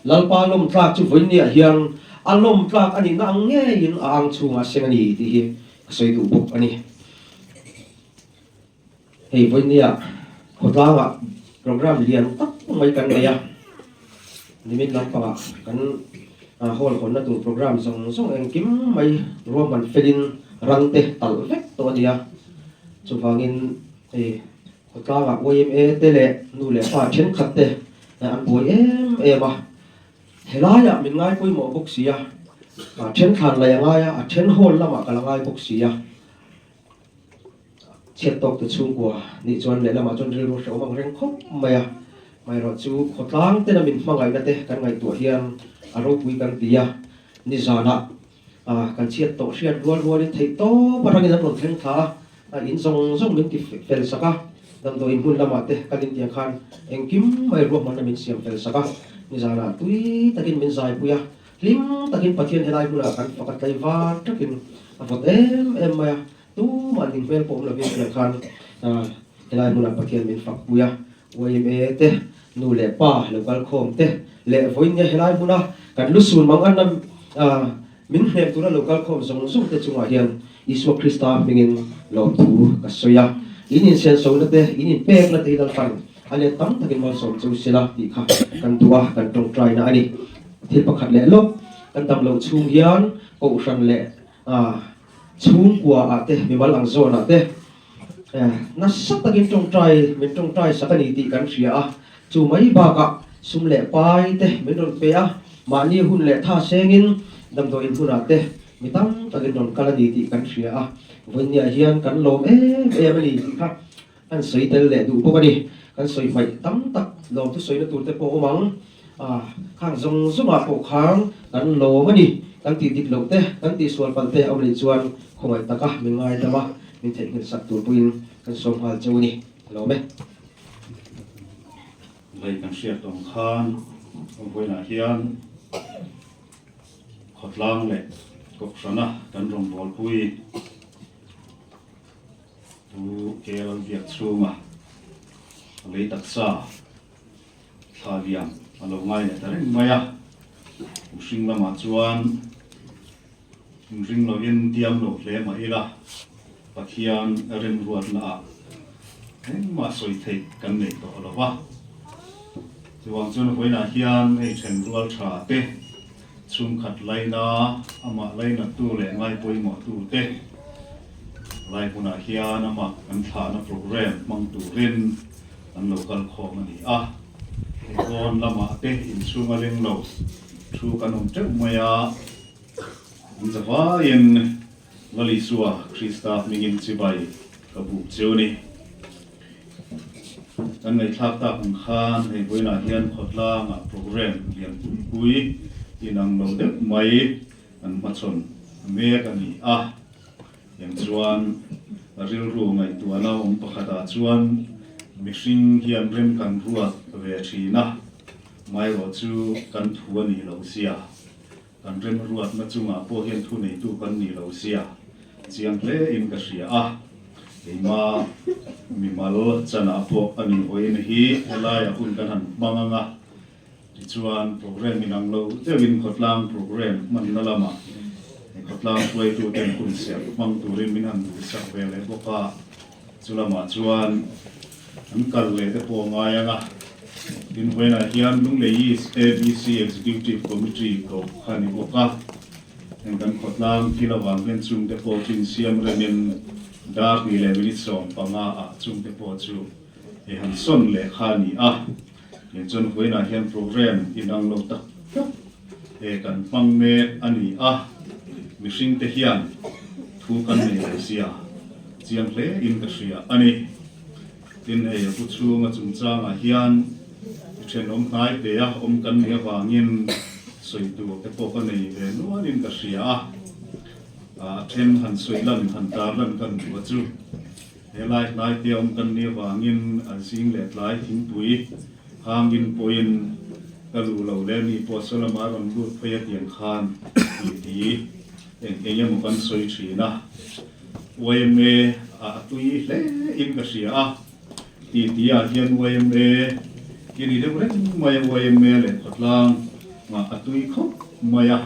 Lalpa lawmtlak chu vawinia hian a lawmtlak a nihna ang ngeiin a ang chhungah seng a ni tih hi ka sawi duh bawk a ni. Hei vawinia khawtlangah program lian tak mai kan nei a, nimin lampangah kan hall hawnna tur program zawng zawng engkim mai ruahman felin ran te talh vek tawh a ni a, chuvangin Hei khawtlangah yma te leh nu leh pa thenkhat te an buai em em a, helaiah min ngai pawimawh bawk si a, a then thlan laih a ngai a, a then hall lamah ka la ngai bawk si a, chhiat tawk te chhungkua nih chuan lehlamah chuan rilru hrehawm ang reng khawp mai a, amaherawh chu khawtlang tena min hmangaihna te kan ngaihtuah hian a ropui kan ti a, nizanah Kan chhiat tawh hriat rual rualin theih tawp atangin an rawn thleng thla a, a in zawng zawng min ti fel sak a, damdawiin hmun lamah te kal intiang khan engkim mai ruahmanna min siam fel sak a, nizanah tui takin min zaipui a, hlim takin Pathian helai hmunah kan fak a tlaivar takin a vawt em em mai a, tumah ning hmel pawh awm lovin tiang khan helai hmunah Pathian min fakpui a, yma te Nu leh pa lo kal khawm te leh vawiin nia helai hmuna kan lu sun mang anna min hnem tura lo kal khawm zawng zawng te chungah hian Isua Krista hmingin lawmthu ka sawi a. In insenso-na te, in inpekna te hi Lalpan a let tam takin malsawm cheu sela tih kha kan duh a, kan tawngtaina a ni. Thil pakhat leh lawk kan dam loh chhung hian Kohhran leh chhungkua ah te, mimal ang zawnah te, Nasa takin tawngtai, min tawngtai sak a ni tih kan hria a, chu mai bakah sum leh pai te min rawn pe a, mahni hun leh tha sengin damdawiin hunah te mi tam takin rawn kal a ni tih kan hria a, vawinia hian kan lawm em em a ni tih kha kan sawi tel leh duh bawk a ni. Kan sawi hmaih tam tak lawm thusawina tur te pawh awm ang. Khang zawng zawngah pawh khan kan lawm a ni. Kan tih dik loh te, kan tih sual palh te a awm leh chuan khawngaih taka min ngaidam a, min theihnghilh sak tur pawhin kan sawm nghal cheu a ni. Ka lawm e. Lei kan hriat awm khan vawiinah hian khawtlang leh. Kohhrana kan rawngbawlpui Pu KL Biakchhunga lei taksa thla liam a lo ngai leh ta reng mai a. Mihring lamah chuan inring loin diam lo hle mah ila Pathian remruatna ah engmah sawi theih kan nei tawh lo va. Chuvang chuan vawiinah hian hei then rual tha te, chhungkhat laina, amah lainattu leh ngaipawimawhtu te lai hmunah hian amah kan thlahna programme hmang turin an lo kal khawm a ni a. Hei pawn lamah te inchhunga leng lo thu kan awm teuh mai a, an zavaiin Lal Isua Krista hmingin chibai ka buk cheu a ni. Kan ngaihthlak tak ang khan hei vawiinah hian khawtlangah programme lian pui pui inang lo deuh mai an hmachhawn mek a ni a. Eng chuan rilru ngaihtuahna awm pakhatah chuan mihring hian rem kan ruat ve thin a, maherawh chu kan thu a nih loh zia. Kan remruatna chungah pawh hian thuneitu kan nih lo sia chiang hle in ka hria a, keima mimal chanah pawh a nih vawiin hi helaiah hun kan han hmang ang a, tichuan programme inang lo deuhin khawtlang programme hmanna lamah khawtlang hruaituten hun serh hmang turin min han duhsak ve leh bawk a, chu lamah chuan an kal leh te pawh a ngai ang a. Tin, vawiinah hian Lunglei East ABC Executive Committee koh kha a ni bawk a. Heng kan khawtlang thil avang hian chungte pawh chu insiam remin dar hnih leh minute 15 ah chungte pawh chu hei han sawn leh kha a ni a. Tiang chuan vawiinah hian programme inang lo tak tak he kan hmang mek a ni a. Mihringte hian thu kan nei lo sia chiang hle in ka hria a ni. Tin, hei a pu chhunga chungchangah hian i thenawm hnai te a awm kan nih avangin sawi tur te pawh ka nei ve nualin ka hria a, a then han sawi lan han tar lan kan duh a chu. Helai hnai te a awm kan nih avangin a zing leh tlai thingpui hangin pawhin ka luh lo leh mi pawh saw lama rawn lut phei a tiang khan tih ti eng eng emaw kan sawi thin a. Yma ah a tui hle in ka hria a, ti ti ah hian yma i ri deuh reng mai a, yma leh khawtlang ah a tui khawp mai a,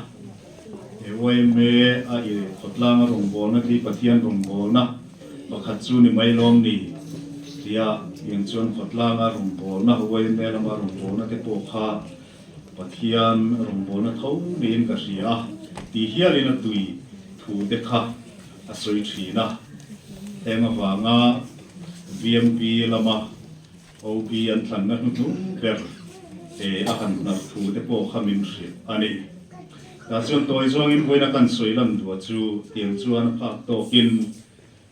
he yma a i khawtlang a rawngbawlna khi Pathian rawngbawlna pakhat chu ni mai lawm ni tia eng chuan khawtlang a rawngbawlna yma lama rawngbawlna te pawh kha Pathian rawngbawlna tho niin ka hria a, tih hialin a tui thu te kha a sawi thin a. Heng avanga VMP lama OB an thlanna hnuhnung ber e a han hnar thu te pawh kha min hrilh a ni. Tah chuan tawi zawngin vawiina kan sawi lan dua chu tiang chuan a phak tawkin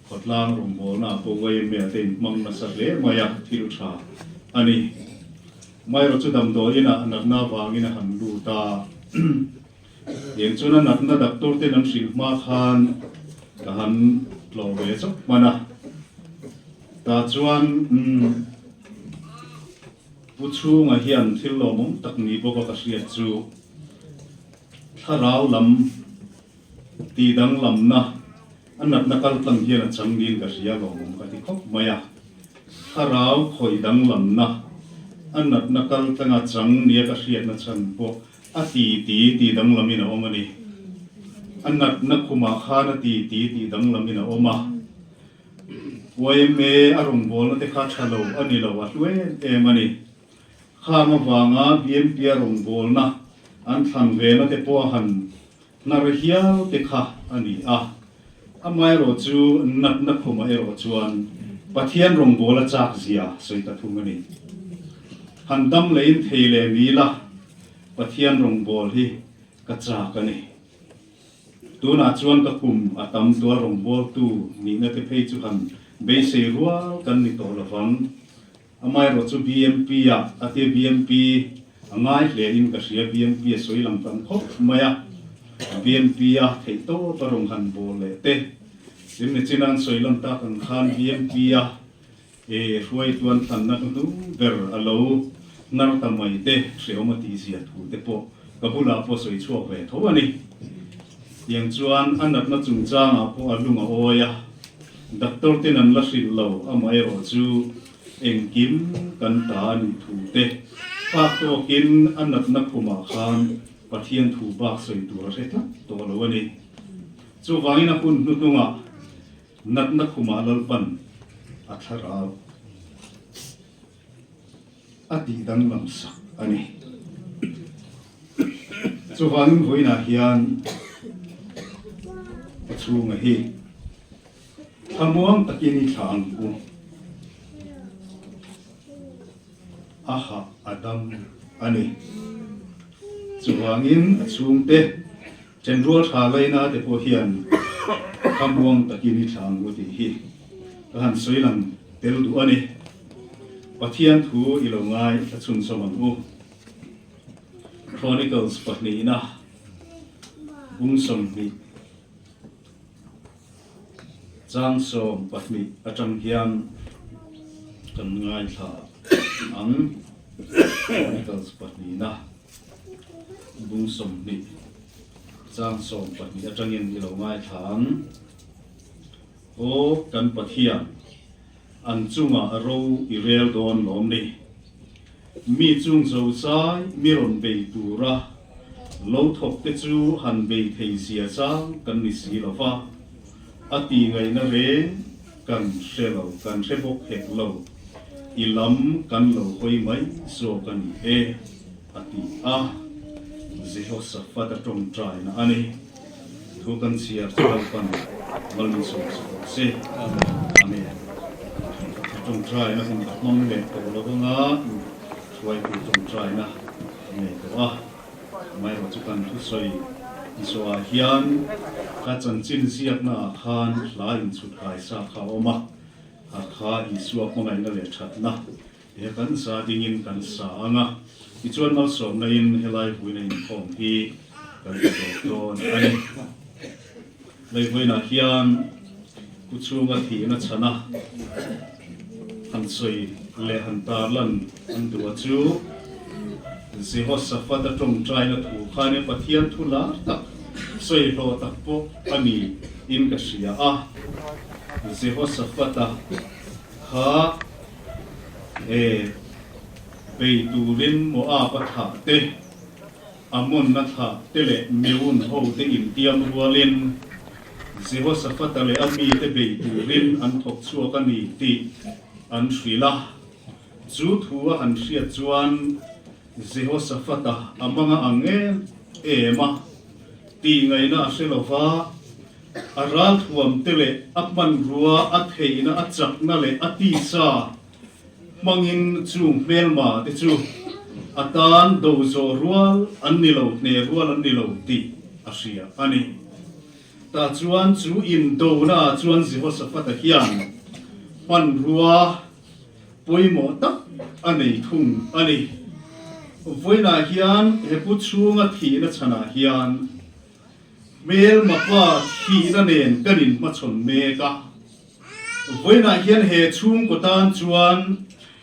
Khawtlang rawngbawlna ah pawh YMA te in hmang nasa hle mai a, thil tha a ni. Maherawh chu damdawiin ah natna avangin a han lut a, tiang chuan a natna doctor ten an hrilh hma khan ka han tlawh ve chawp hman a, tah chuan umm Pu Chhunga hian thil lawmawm tak ni bawk a ka hriat chu thlarau lam tih danglamna A natna kal tlang hian a chang niin ka hria lawmawm ka ti khawp mai a. Thlarau khawih danglamna a natna kal tlanga chang nia ka hriatna chhan pawh a ti ti tih danglamin a awm a ni. A natna khumah khan a ti ti tih danglamin a awm a. Yma a rawngbawlna te kha tha lo a ni lo, a hlu em em a ni. Khang avanga BMP a rawngbawlna an thlan vena te pawh a han Hnar hial te kha a ni a, amaherawh chu natna khumah erawh chuan Pathian rawngbawla chak zia sawi ta thung a ni. Han dam leiin thei leh mi la, Pathian rawngbâwl hi ka chak a ni. Tunah chuan ka kum a tam tua rawngbawltu nihna te phei chu han beisei rual kan ni tawh lovang. Amaherawh chu BMP ah a tia BMP a ngai hle in ka hria BMP a sawi lang tam khawp mai a BMP a theih tawp a rawn han bawl leh te tin nichin an sawi lan tak ang khan BMP a e hruai tuan thlanna hnuhnung ber a lo hnar ta mai te hrehawm a tih zia thu te pawh ka bulah pawh sawi chhuak ve tho a ni. Tiang chuan a natna chungchangah pawh a lung a awi a, doctor ten an la hrilh lo, amaherawh chu engkim kan ta a nih thu te phak tawkin a natna khumah khan Pathian thu bak sawi tur a hre tlat tawh lo a ni. Chuvangin a hun hnuhnungah natna khumah Lalpan a thlarau a tih danglam sak a ni. Chuvangin vawiinah hian ka chhunga hi thlamuang takin i thlah ang u. A hah a dam a ni. Chuvangin a chhungte Ṭhenrual ṭha laina te pawh hian thlamuang takin i thlah ang u tih hi ka han sawi lang tel duh a ni. Pathian thu i lo ngai thla chhunzawm ang u. Chronicles pahnihna bung 20 chang 12 aṭang hian kan ngaithla ang. Chronicles pahnihna. Bung 20 chang 12 atangin i lo ngaithla ang. Aw kan Pathian, an chungah ro i rel dawn lawm ni. Mi chung zozai mi rawn bei tura lo thawk te chu han bei thei zia chang kan ni si lo va, a ti ngaihna reng kan hre lo, kan hre bawk hek lo, i lam kan lo hawi mai zawk a ni e. A ti a, Jehoshaphat a tawngtaina a ni. Thu kan chhiar chu Lalpan malminsawm sak rawh se. Amen. A tawngtaina hun ka hmang leh tawh lo anga hruaitu tawngtaina ka nei tawh a. Amaherawh chu kan thusawi zawhah hian ka chanchin ziaknaah khan hla inchhut kaisa kha a awm a, a kha Isua hmangaihna leh thatna He kan sa dingin kan sa ang a, tichuan malsawmna in helai vuina inkhawm hi kan ti tawp dawn a ni. Lei vawiinah hian ku chhunga thihna chhana han sawi leh han tarlan an duh a chu Jehoshaphat-a tawngtaina thu khanin Pathian thu lar tak sawi hlawh tak pawh a ni in ka hria a. Jehoshaphat-a kha He bei turin Moab a thlah te, Ammon a thlah te leh Meun ho te intiam rualin Jehoshaphat-a leh a mite bei turin an thawk chhuak a ni tih an hrilh a. Chu thu a han hriat chuan Jehoshaphat-a a hmanga ang em em a tih ngaihna a hre lo va, a ralthuam te leh a hmanrua, a theihna, a chakna leh a tisa hmangin chung hmelma te chu a tan do zawh rual an ni lo, hne rual an ni lo tih a hria a ni. Tah chuan chu indona ah chuan Jehoshaphat-a hian hmanrua pawimawh tak a nei thung a ni. Vawiinah hian he pu chhunga thihna chhanah hian hmelma pa thihna nen kan inhmachhawn mek a. Vawiinah hian he chhungkaw tan chuan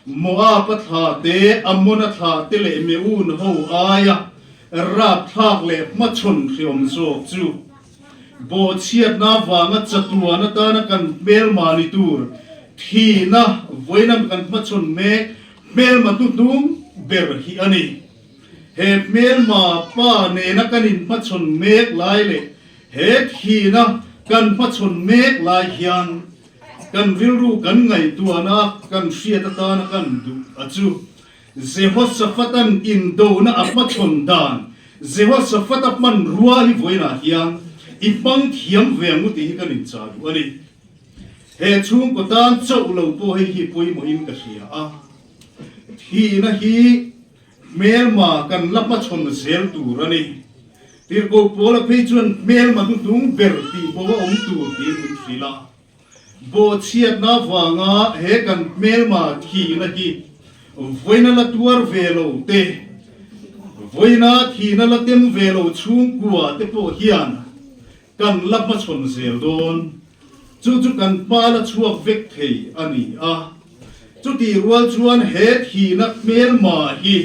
Moab-a thlah te, Ammon-a thlah te leh Meun ho aia rapthlak leh hmachhawn hreawm zawk chu Bawhchhiatna avanga chatuan atana kan hmelma ni tur thihna vawiinah kan hmachhawn mek hmelma hnuhnung ber hi a ni. He hmelma pa nena kan inhmachhawn mek lai leh he thihna kan hmachhawn mek lai hian kan rilru kan ngaihtuahna kan hriat atana kan duh a chu. Jehoshaphat-a'n indona a hmachhawn dan, Jehoshaphat-a hmanrua hi vawiinah hian i hmang thiam ve ang u tih hi kan inchah duh a ni. He chhungkaw tan chauh lo pawh hei hi pawimawhin ka hria a, thihna hi hmelma kan la hmachhawn zel tur a ni. Tirhkoh Paula phei chuan hmelma hnuhnung ber tih bo a awm tur tiin min hrilh a. Bawhchhiatna vanga he kan hmelma thihna hi vawiina la tuar ve lo te, vawiina thihna la tem ve lo chhungkua te pawh hian kan la hmachhawn zel dawn. Chu chu kan hma la chhuak vek thei a ni a. Chutih rual chuan he thihna hmelma hi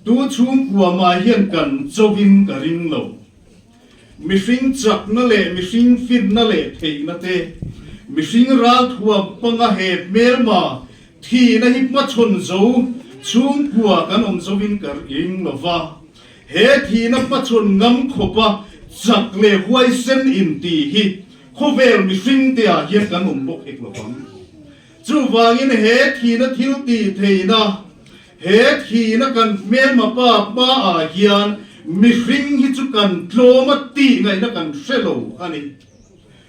tu chhungkua mah hian kan chauhin ka ring lo. Mihring chakna leh mihring finna leh theihna te, mihring ralthuam panga he hmelma thihna hi hmachhawn zo chhungkua kan awm zovin ka ring lo va. He thihna hmachhawn ngam khawpa chak leh huaisen inti hi khawvel mihring te ah hian kan awm bawk hek lo vang. Chuvangin he thihna thil tih theihna, he thihna kan hmelma pa hmaah hian mihring hi chu kan tlawm a tih ngaihna kan hre lo a ni.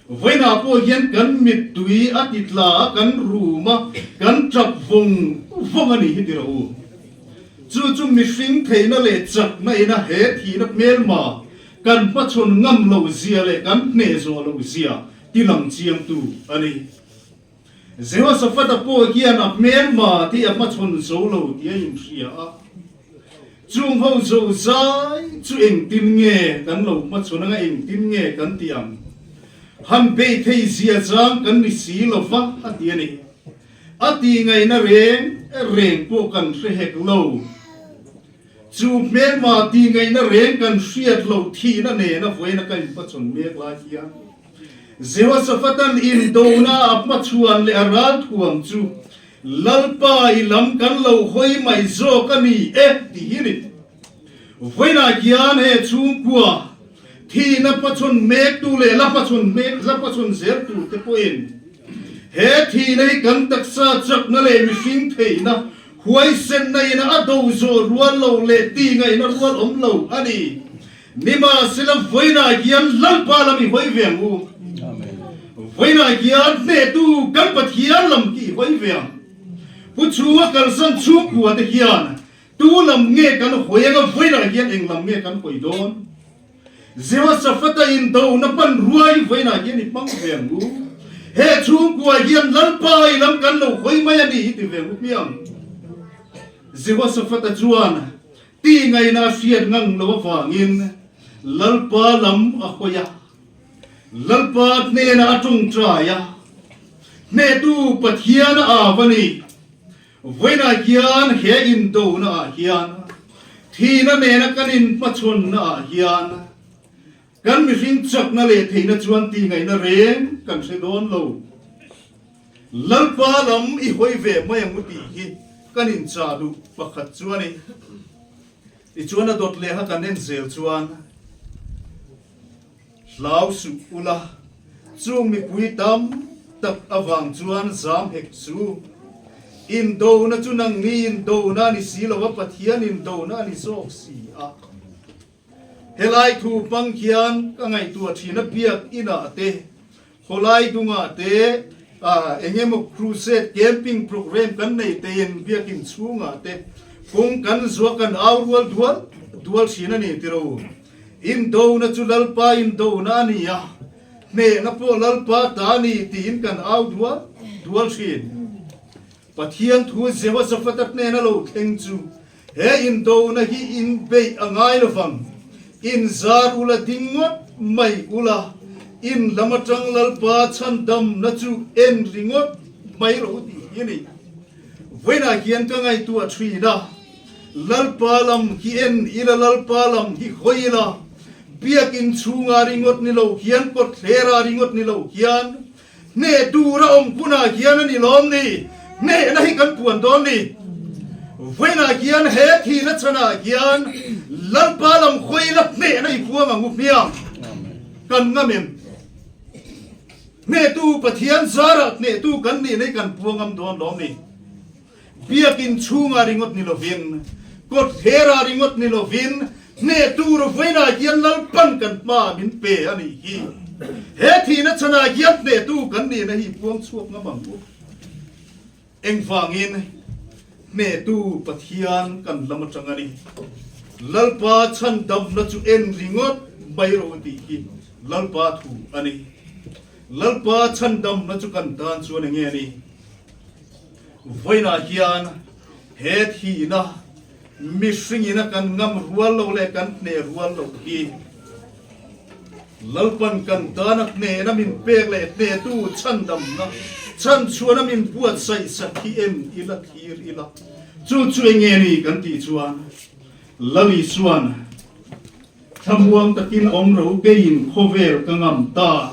Vawiinah pawh hian kan mittui a ti tla a, kan rum a, kan tap vawng vawng a nih hi ti rawh u. Chu chu mihring theihna leh chakna ina he thihna hmelma kan hmachhawn ngam lo zia leh kan hneh zawh lo zia ti lang chiangtu a ni. Jehoshaphat-a pawh hian a hmelma te a hmachhawn zo lo tih a inhria a. Chung ho zo zai chu engtin nge kan lo hmachhawn anga engtin nge kan tih ang? Han beih thei zia chang kan ni si lo va a ti a ni. A tih ngaihna reng reng pawh kan hre hek lo. Chu hmelma tih ngaihna reng kan hriat loh thihna nena vawiina ka inhmachhawn mek lai hian Jehoshaphat-a'n indona a hmachhuan leh a ralthuam chu Lalpa i lam kan lo hawi mai zawk a ni e ti hi ni. Vawiinah hian he chhungkua thihna hmachhawn mektu leh la hmachhawn mek la hmachhawn zel turte pawhin he thihna hi kan taksa chakna leh mihring theihna huaisenna ina a do zawh rual lo leh ti ngaihna rual awm lo a ni. Nimahsela vawiinah hian Lalpa lam i hawi ve ang u. Vawiinah hian hnehtu kan Pathian lam khi i hawi ve ang. Pu chhunga kalsan chhungkua te hian tu lam nge kan hawi anga vawiinah hian eng lam nge kan hawi dawn? Jehoshaphat-a indona hmanrua hi vawiinah hian i hmang ve ang u. He chhungkua hian Lalpa i lam kan lo hawi mai a ni i ti ve ang u hmiang. Jehoshaphat-a chuan Tih ngaihna a hriat ngang lo avangin Lalpa lam a hawi a, Lalpa hnenah a tawngtai a, Hnehtu Pathian a av a ni. Vawiinah hian he indona ah hian, thihna nena kan inhmachhawnna ah hian, kan mihring chakna leh theihna chuan tih ngaihna reng kan hre dawn lo. Lalpa lam i hawi ve mai ang u tih hi kan inchah duh pakhat chu a ni. Tichuan a dawt leh kha kan en zel chuan hlau suh ula, chung mipui tam tak avang chuan zam hek su. Indona chu nangni indona a ni si lo a, Pathian indona a ni zawk si a. Helai thu hmang hian ka ngaihtuah thin a, biak inah te, khawlai dungah te, eng emaw crusade camping program kan nei tein biakin chhungah te kawng kan zuah kan au rual dual dual thin a ni tiro. Indona chu Lalpa indona a ni a, hnehna pawh Lalpa ta a ni tiin kan au dual dual thin. Pathian thu Jehoshaphat-a hnena lo thleng chu He indona hi in beih a ngai lovang, in zar ula ding ngawt mai ula, in lam atang Lalpa chhandamna chu en ringawt mai rawh u tih hi a ni. Vawiinah hian ka ngaihtuah thin a, Lalpa lam hi en ila, Lalpa lam hi hawi ila, biakin chhunga ringawt ni lo hian, kawtthlera ringawt ni lo hian, Hneh tura awm hunah hian a ni lawm ni? Hnehna hi kan puan dawn ni. Vawiinah hian he thihna chhanah hian Lalpa lam hawi la hnehna i puang ang u hmiang. Kan ngam em? Hnehtu Pathian zarah hnehtu kan nihna hi kan puang ngam dawn lawm ni? Biakin chhungah ringawt ni lovin, kawtthlerah ringawt ni lovin, hneh tur vawiinah hian Lalpan kan hma min pe a nih hi. He thihna chhanah hian hnehtu kan nihna hi puang chhuak ngam ang u. Engvangin hnehtu Pathian kan lam atang a ni. Lalpa chhandamna chu en ringawt mai rawh u tih hi Lalpa thu a ni. Lalpa chhandamna chu kan tan chuan enge a ni? Vawiinah hian he thihna mihringina kan ngam rual lo leh kan hneh rual loh hi Lalpan kan tana hnehna min pek leh hnehtu chhandamna chhanchhuahna min buatsaih sak hi en ila thlir ila chu chu enge ni kan tih chuan Lal Isuan. Thlamuang takin awm ro keiin khawvel ka ngam ta.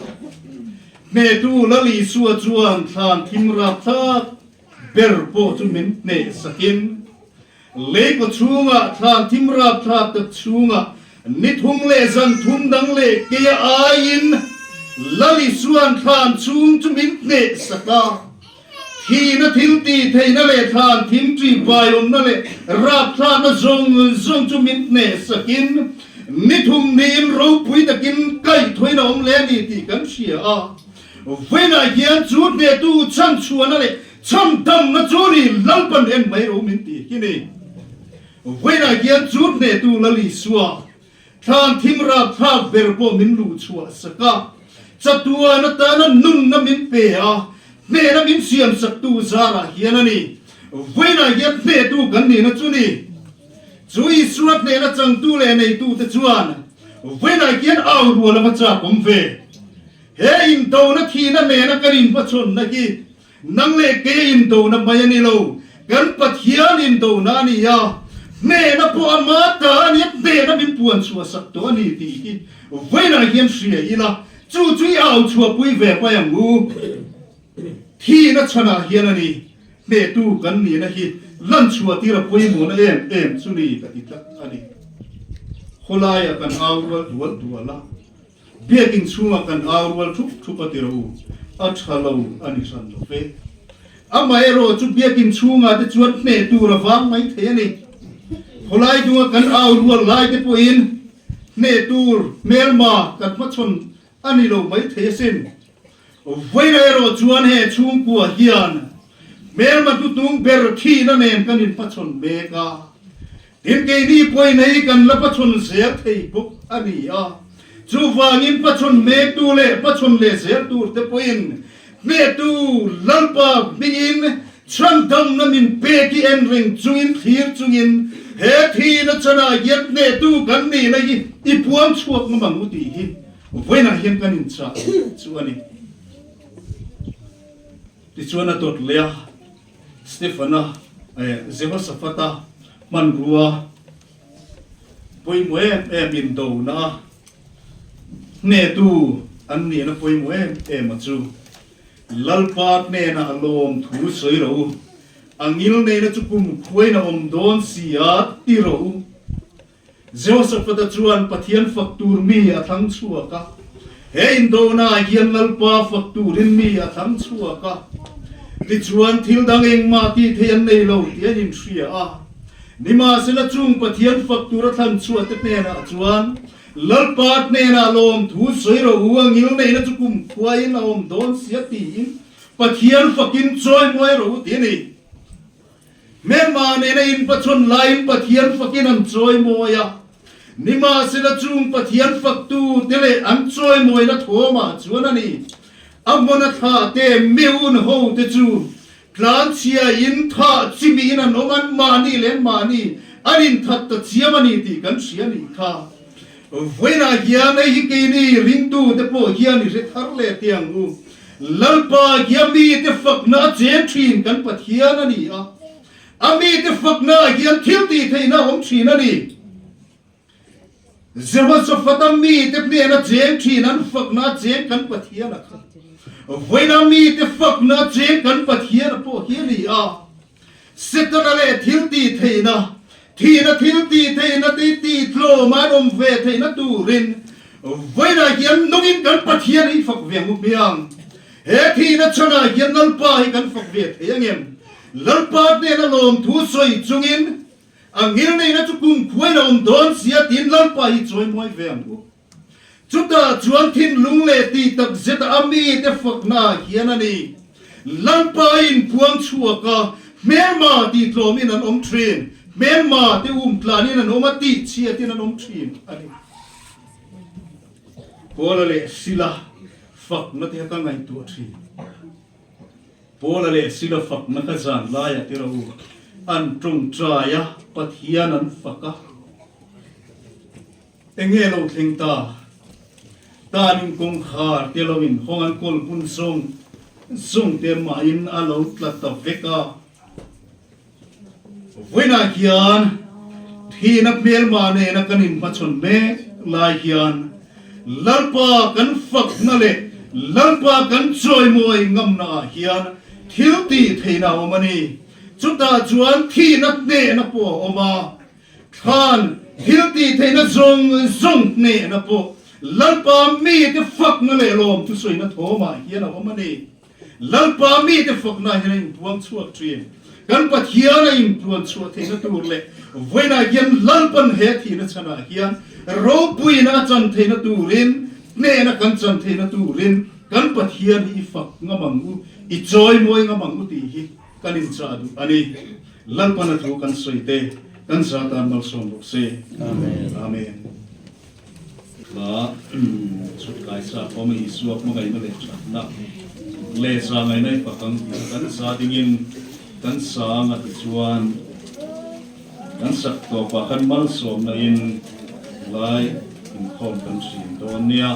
Hnetu Lal Isua chuan thlan thim rapthlak ber pawh chu min hneh sakin, Leikaw chhungah thlan thim rapthlak tak chhungah ni thum leh zan thum dang leh keia aiin Lal Isua'n thlan chhung chu min hneh sak a. Thihna thil tih theihna leh thlan thim ṭih baiawmna leh rapthlakna zawng zawng chu min hneh sakin ni thum niin ropui takin kaihthawin a awm leh a ni tih kan hria a. Vawiinah hian chu hnehtu chhanchhuahna leh chhandamna chu ni Lalpan en mai ro min tih hi ni. Vawiinah hian chu hnehtu Lal Isua Thlan thim rapthlak ber pawh min luh chhuah sak a, chatuan atana nunna min pe a, hnehna min siam saktu zarah hian a ni. Vawiinah hian hnehtu kan nihna chu ni. Chu Isua hnehna changtu leh neitute chuan vawiinah hian au rual a va chak awm ve. He indona thihna nena kan inhmachhawnna hi Nang leh kei indona mai a ni lo, kan Pathian indona a ni a, hnehna pawh a ma ta a nia, hnehna min puan chhuah sak tawh a ni tih hi vawiinah hian hria ila, chu chu i au chhuahpui ve pai ang u. Thihna chhanah hian a ni, hnehtu kan nihna hi lan chhuah tir a pawimawhna em em chu ni ka ti tlat a ni. Khawlaiah kan au rual dual dual a. Biakinn chhungah kan au rual thup thup a ti ro u, a tha lo a ni hran lo ve. Amaherawh chu biakinn chhungah te chuan hneh tur a vang mai thei a ni. Khawlai dunga kan au rual lai te pawhin hneh tur hmelma kan hmachhawn a ni lo mai thei asin. Vawiin erawh chuan he chhungkua hian hmelma tutung ber thihna nen kan inhmachhawn mek a. Tin, keini pawhin hei kan la pachhawn zel thei bawk a ni a. Chuvangin pachhawn mektu leh pachhawn leh zel tur te pawhin hnehtu Lalpa hmingin chhandamna min pek hi en reng chungin thlir chungin he thihna chanah hian hnehtu kan nihna hi i puang chhuak ngam ang u tih hi vawiinah hian kan inchah chu a ni. Tichuan a dawt leh a. Stefana Jehoshaphat-a hmanrua pawimawh em em indona a hnehtu an nihna pawimawh em em a chu Lalpa hnenah a lawm thu sawi rawh u, a ngil neihna chu kum khuain a awm dawn si a ti rawh u. Jehoshaphat-a chuan Pathian fak tur mi a thlang chhuak a. He indona-ah hian Lalpa fak turin mi a thlang chhuak a. Tichuan, thil dang engmah tih theih an nei lo tih an inhria a. Nimahsela chung Pathian fak tur a thlan chhuahte hnenah chuan, Lalpa hnenah lawmthu sawi rawh u, a ngil neihna chu kum khuain a awm dawn sia tiin Pathian fakin chawimawi rawh u tih a ni. Hmelma nena inpachhawn laiin Pathian fakin an chawimawi a, nimahsela chung Pathian faktu te leh an chawimawina thawmah chuan a ni. A hmawna thlah te, miun ho te chu tlanchhia in thah chimiin an awm, an mahni leh an mahni an inthat ta chiam a ni tih kan hria nih kha. Vawiinah hian hei hi keini ringtu te pawh hian i hre thar leh teh ang u. Lalpa hi a mite fakna a cheng thin kan Pathian a ni a, a mite fakna ah hian thil tih theihna a awm thin a ni. Jehoshaphat a mite hnena cheng thin an fakna a cheng kan Pathian a kha. Vawiina mite fakna a cheng kan Pathian a pawh hi a ni a. Setana leh thil tih theihna, thihna thil tih theihna te tih tlawm an awm ve theihna turin vawiinah hian nungin kan Pathian hi fak ve ang u hmiang. He thihna chhanah hian Lalpa hi kan fak ve thei ang em? Lalpa hnena lawmthu sawi chungin a ngilneihna chu kumkhuain a awm dawn sia tiin Lalpa hi chawimawi ve ang u. Chutah chuan thinlung leh tih tak zeta a mite fakna hian a ni. Lalpa a inpuang chhuak a, hmelma tih tlawmin an awm thin, hmelma te um tlanin an awm a, tih chhiatin an awm thin a ni. Paula leh Sila fakna te kha ka ngaihtuah thin. Paula leh Sila fakna kha zan laiah te ro an tawngtai a, Pathian an fak a. Enge lo thleng ta? Tanin kawngkhar te lo in hawng an kawl bun zawng zawng te mahin a lo tla ta vek a. Vawiinah hian thihna hmelma nena kan inhmachhawn mek. lai hian Lalpa kan fakna leh Lalpa kan chawimawi ngamna ah hian thil tih theihna a awm a ni. Chutah chuan thihna hnehna pawh a awm a, thlan thil tih theihna zawng zawng hnehna pawh Lalpa mite fakna leh lawm thusawina thawmah hian a awm a ni. Lalpa mite fakna hian a inpuang chhuak thin. Kan Pathian a inpuan chhuah theihna tur leh vawiinah hian Lalpan he thihna chhanah hian ropuina a chan theihna turin, hnehna kan chan theihna turin kan Pathian hi i fak ngam ang u, i chawimawi ngam ang u tih hi kan inchah duh a ni. Lalpan a thu kan sawi te kan za tan malsawm bawk se. Amen. Amen. Hla chhut kai sa pawm a Isua hmangaihna leh thatna leh zahngaihna i fak ang tih kan za dingin kan sang a tichuan kan sak tawpah khan malsawmna in lai inkhawm kan thin dawn nia.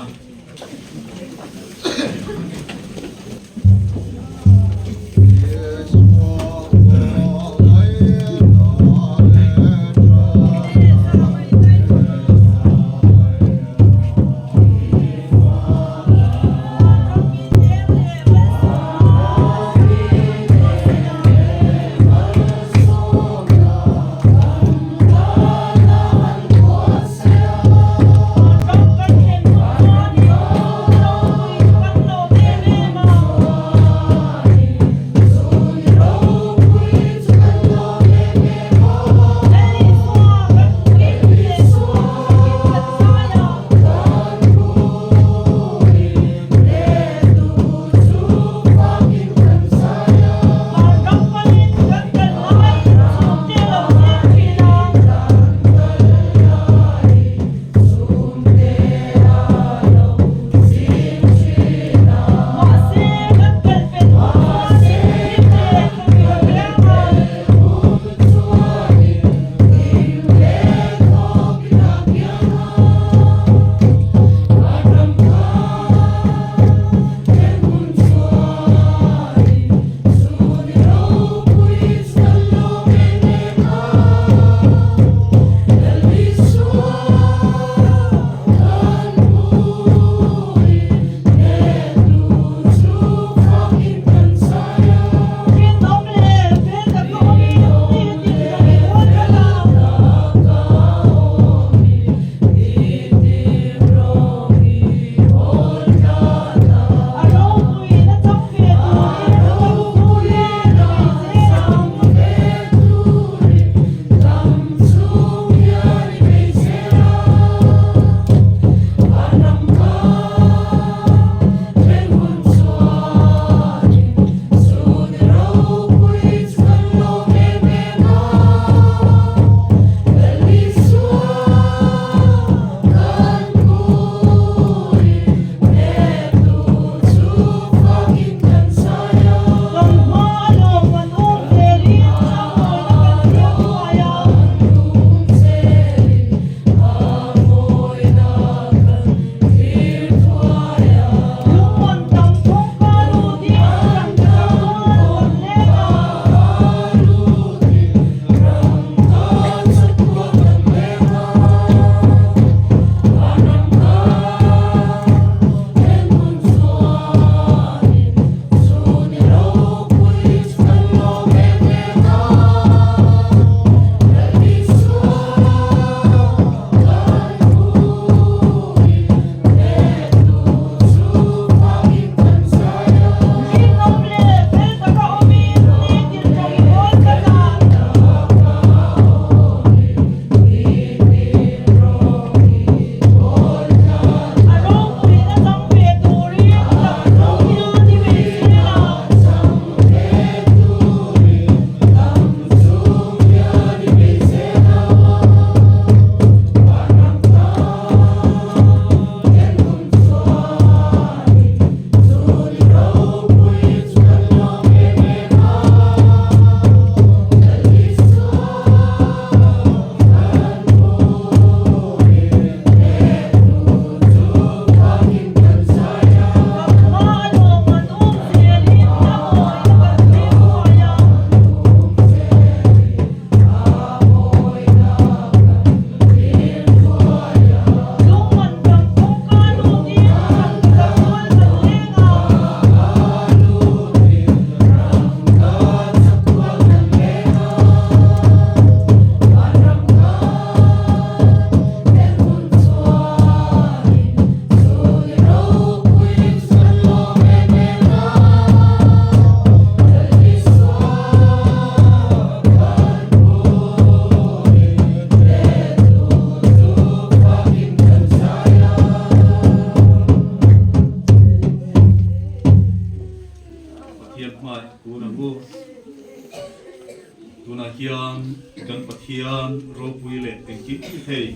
Kan Pathian ropui leh engkim ti thei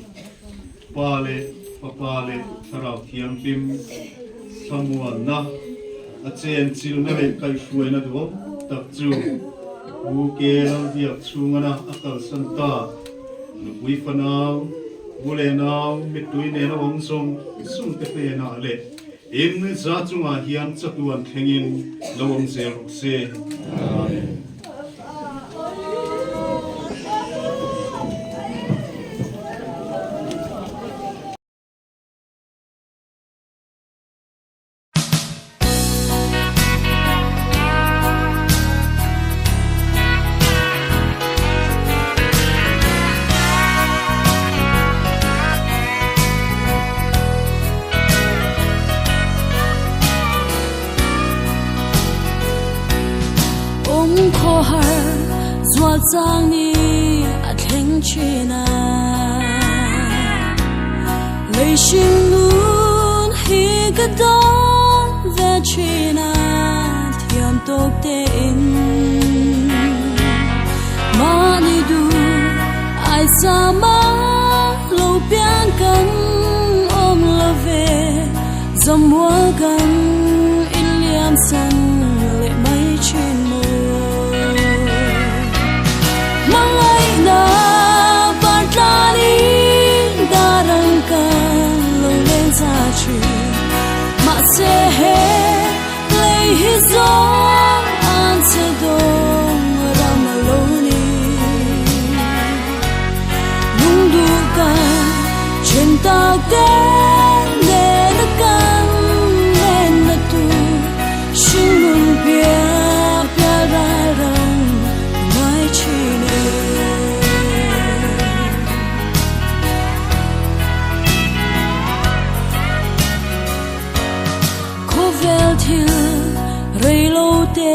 Pa leh Fapa leh Thlarau Thianghlim thlamuanna a chenchilhna leh kaihhruaina duhawm tak chu UK Lalbiak chhungana a kalsan ta nupui fanau, u leh nau, mittui nena awm zawng zawng te hnenah leh in za chungah hian chatuan thlengin lo awm zel rawh se. Amen. Awm khawhar zual chang ni a thleng thin a, lei hring nun hi ka dawn ve thin a, thiam tawk tein mahni duh ai sa mah lo piang kan awm lo ve. Zamual kan inliam san leh mai thin maw. Hmangaihna par tlanin dar ang kan lo leng za thin. Mahse he lei hi zawng an che dawng ram a lo ni. Lungduh kan then tak te nen a kan lenna tur hringnun piah piah ral rang ngai thin e. Khawvel thil rei lo te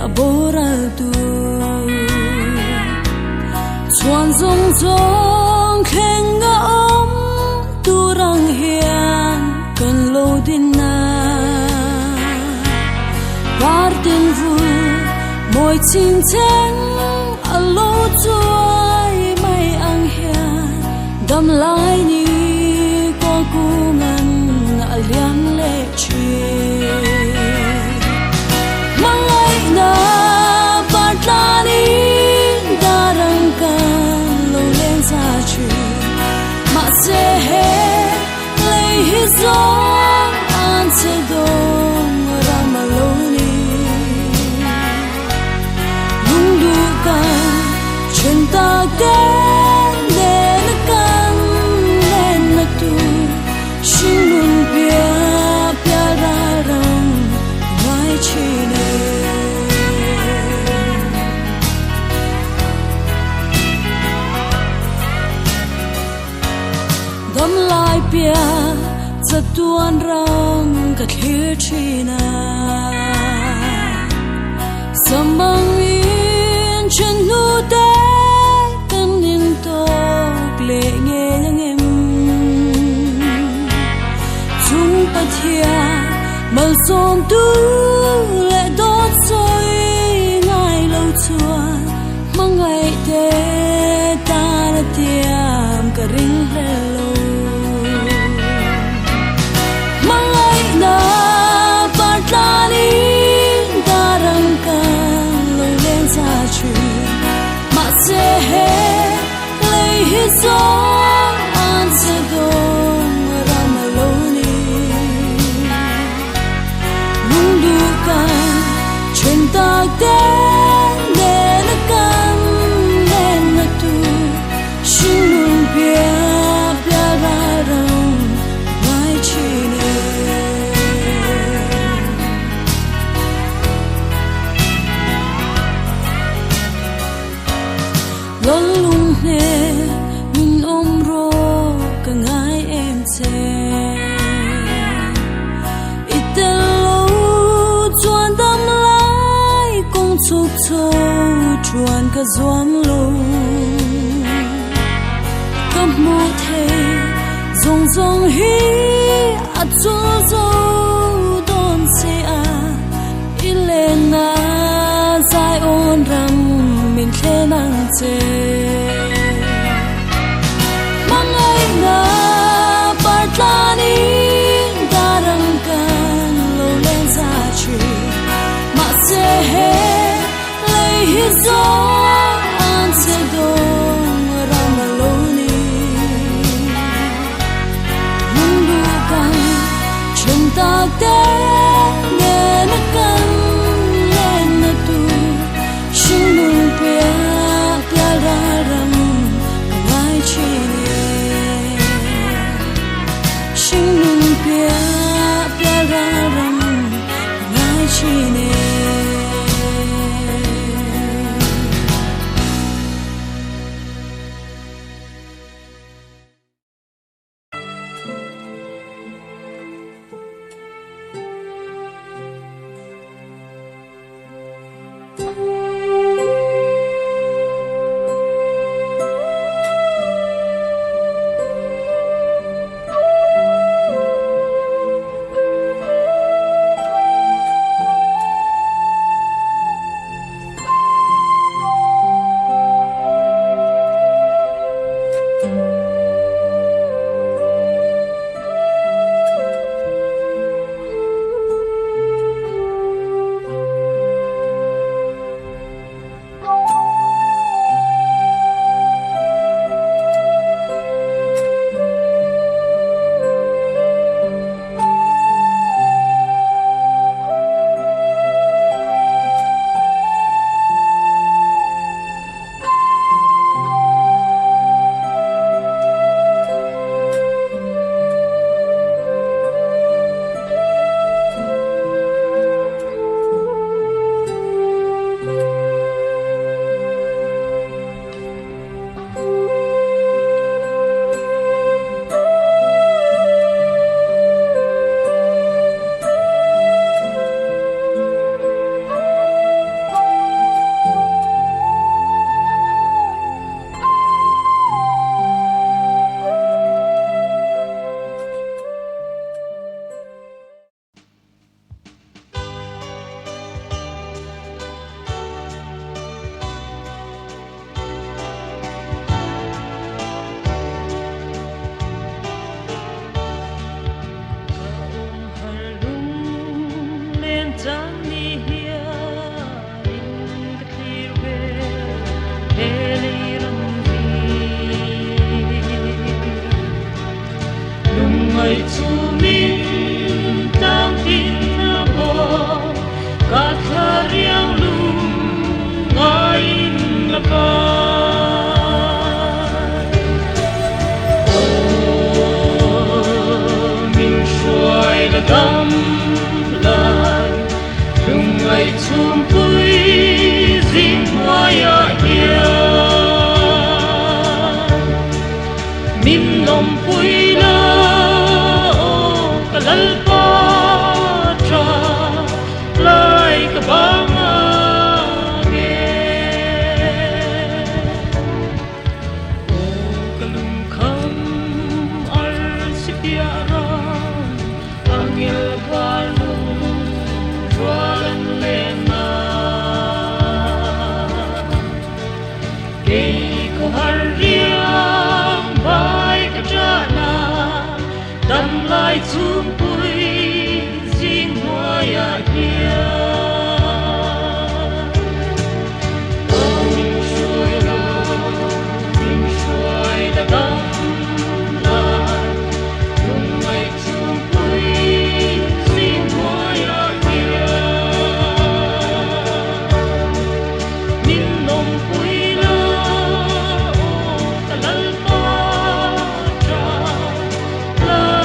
a boral tur chuan zawng zawng thleng a awm tur ang hian kan lo din a. Partin vul mawi ching cheng a lo chuai mai ang hian dam lai ni kawl kungan a liam leh thin. Hmangaihna par tlanin dar ang kan lo leng za thin. Mahse he lei hi zawng an che dawng ram a lo ni. Lungduh kan then tak te nen a kan lenna tur hringnun piah piah ral ram ngai thin e. Dam lai piah chatuan ram ka thlir thin a, Samang in then hnu te kan in tawk leh ngei ang em? Chung Pathian malsawm tu leh dawt sawi ngai lo chuan hmangaih te tan a tiam ka ring hlel lo. Hmangaihna par tlanin dar ang kan lo leng za thin. Mahse he lei hi zawng an che dawng ram a lo ni. Lungduh kan then tak te nen a kan lenna tur hringnun piah piah ral ram ngai thin e. Lawlung hne min awm rawh ka ngai em che. I tel lo chuan dam lai kawng chhuk chho chuan ka zuam lo. Ka hmuh thei zawng zawng hi a chul zo dawn che a, i lenna Zion ram min thlen. nang che. Mangaina partlanin darang kan lo len za chi ma se he lei hi zo an che dong ram lo ni lung lu kan chen ta te nge na kan len na tu shin nung pia pia ra ram ngai chi ni shin nung pia pia ra ram ngai chi ni.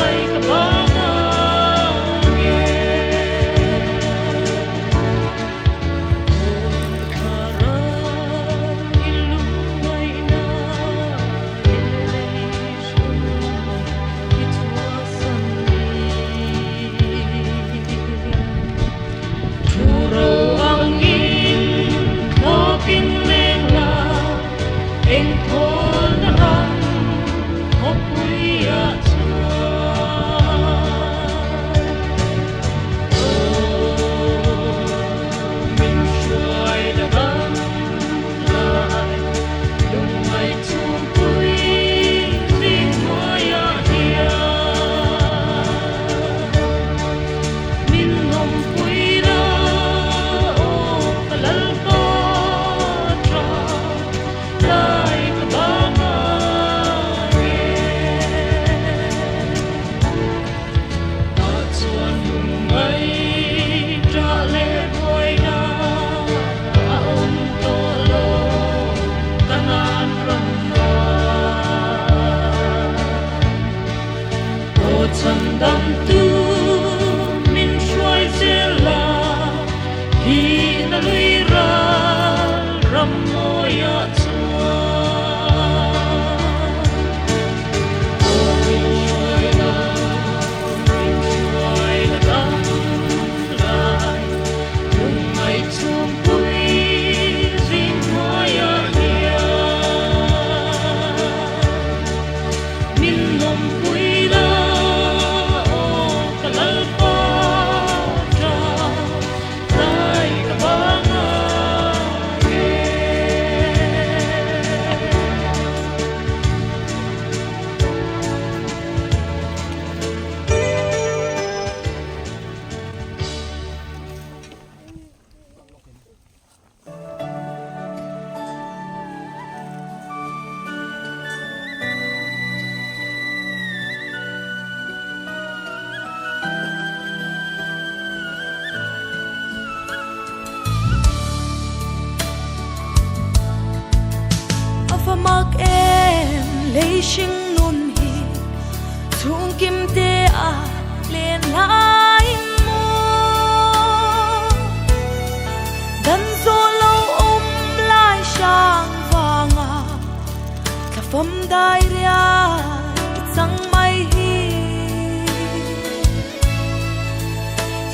Like a Chhandamtu min hruai zel la, thihna lui ral ram mawiah chuan. Aw min hruai la, min hruai la dam lai, lungngaih chhungpui zing hnuaiah hian. Min lawmpui la, aw ka Lalpa ṭa, tlai ka bang a e. A va mak em lei hring nun hi chhungkim te a len laiin maw dan zawh lo awm lai hrang vanga thla fam dai riai i chang mai hi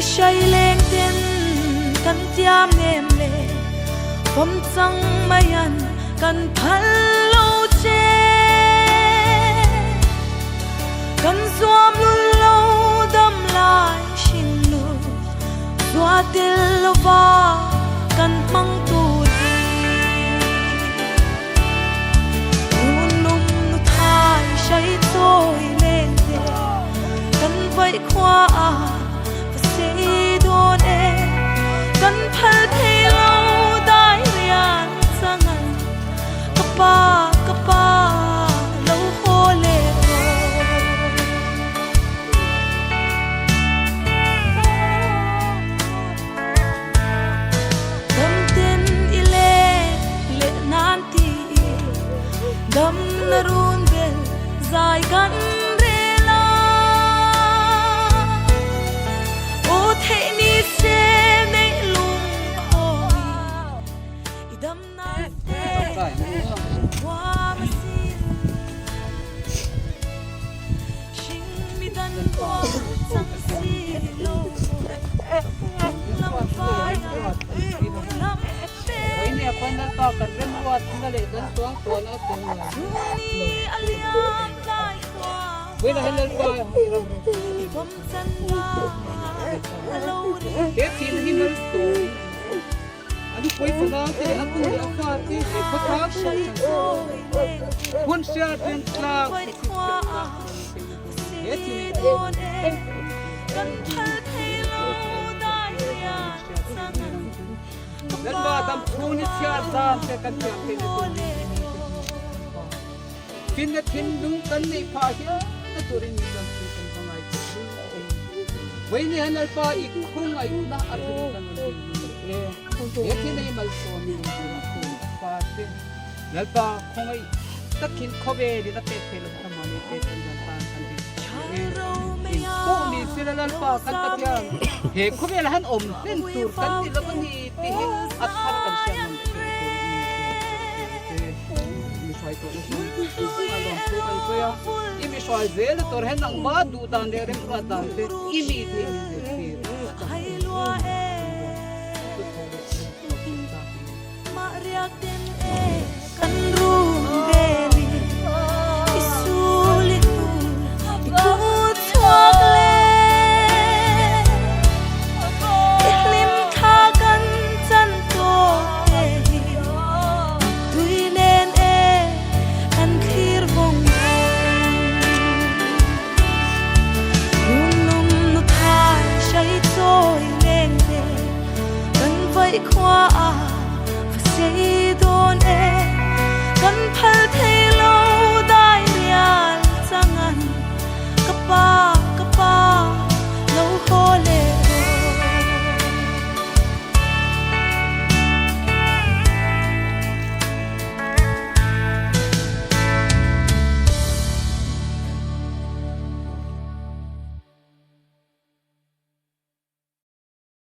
i hrai leng ten kan tiam nem le fam chang mai an kan phal lo che kan zuam lul lo dam lai hring nu zua tel lova kan hmang tur hi tun lum nu thai hrai chawi leng te kan vaih khua a va sei dawn e kan phal thei lo dai rian chang Ka pa, ka pa, lo haw leh rawh. Dam ten i leng leh nan ti i dam na run bel zai kan rel a. Aw theih ni se neih lung khawi i dam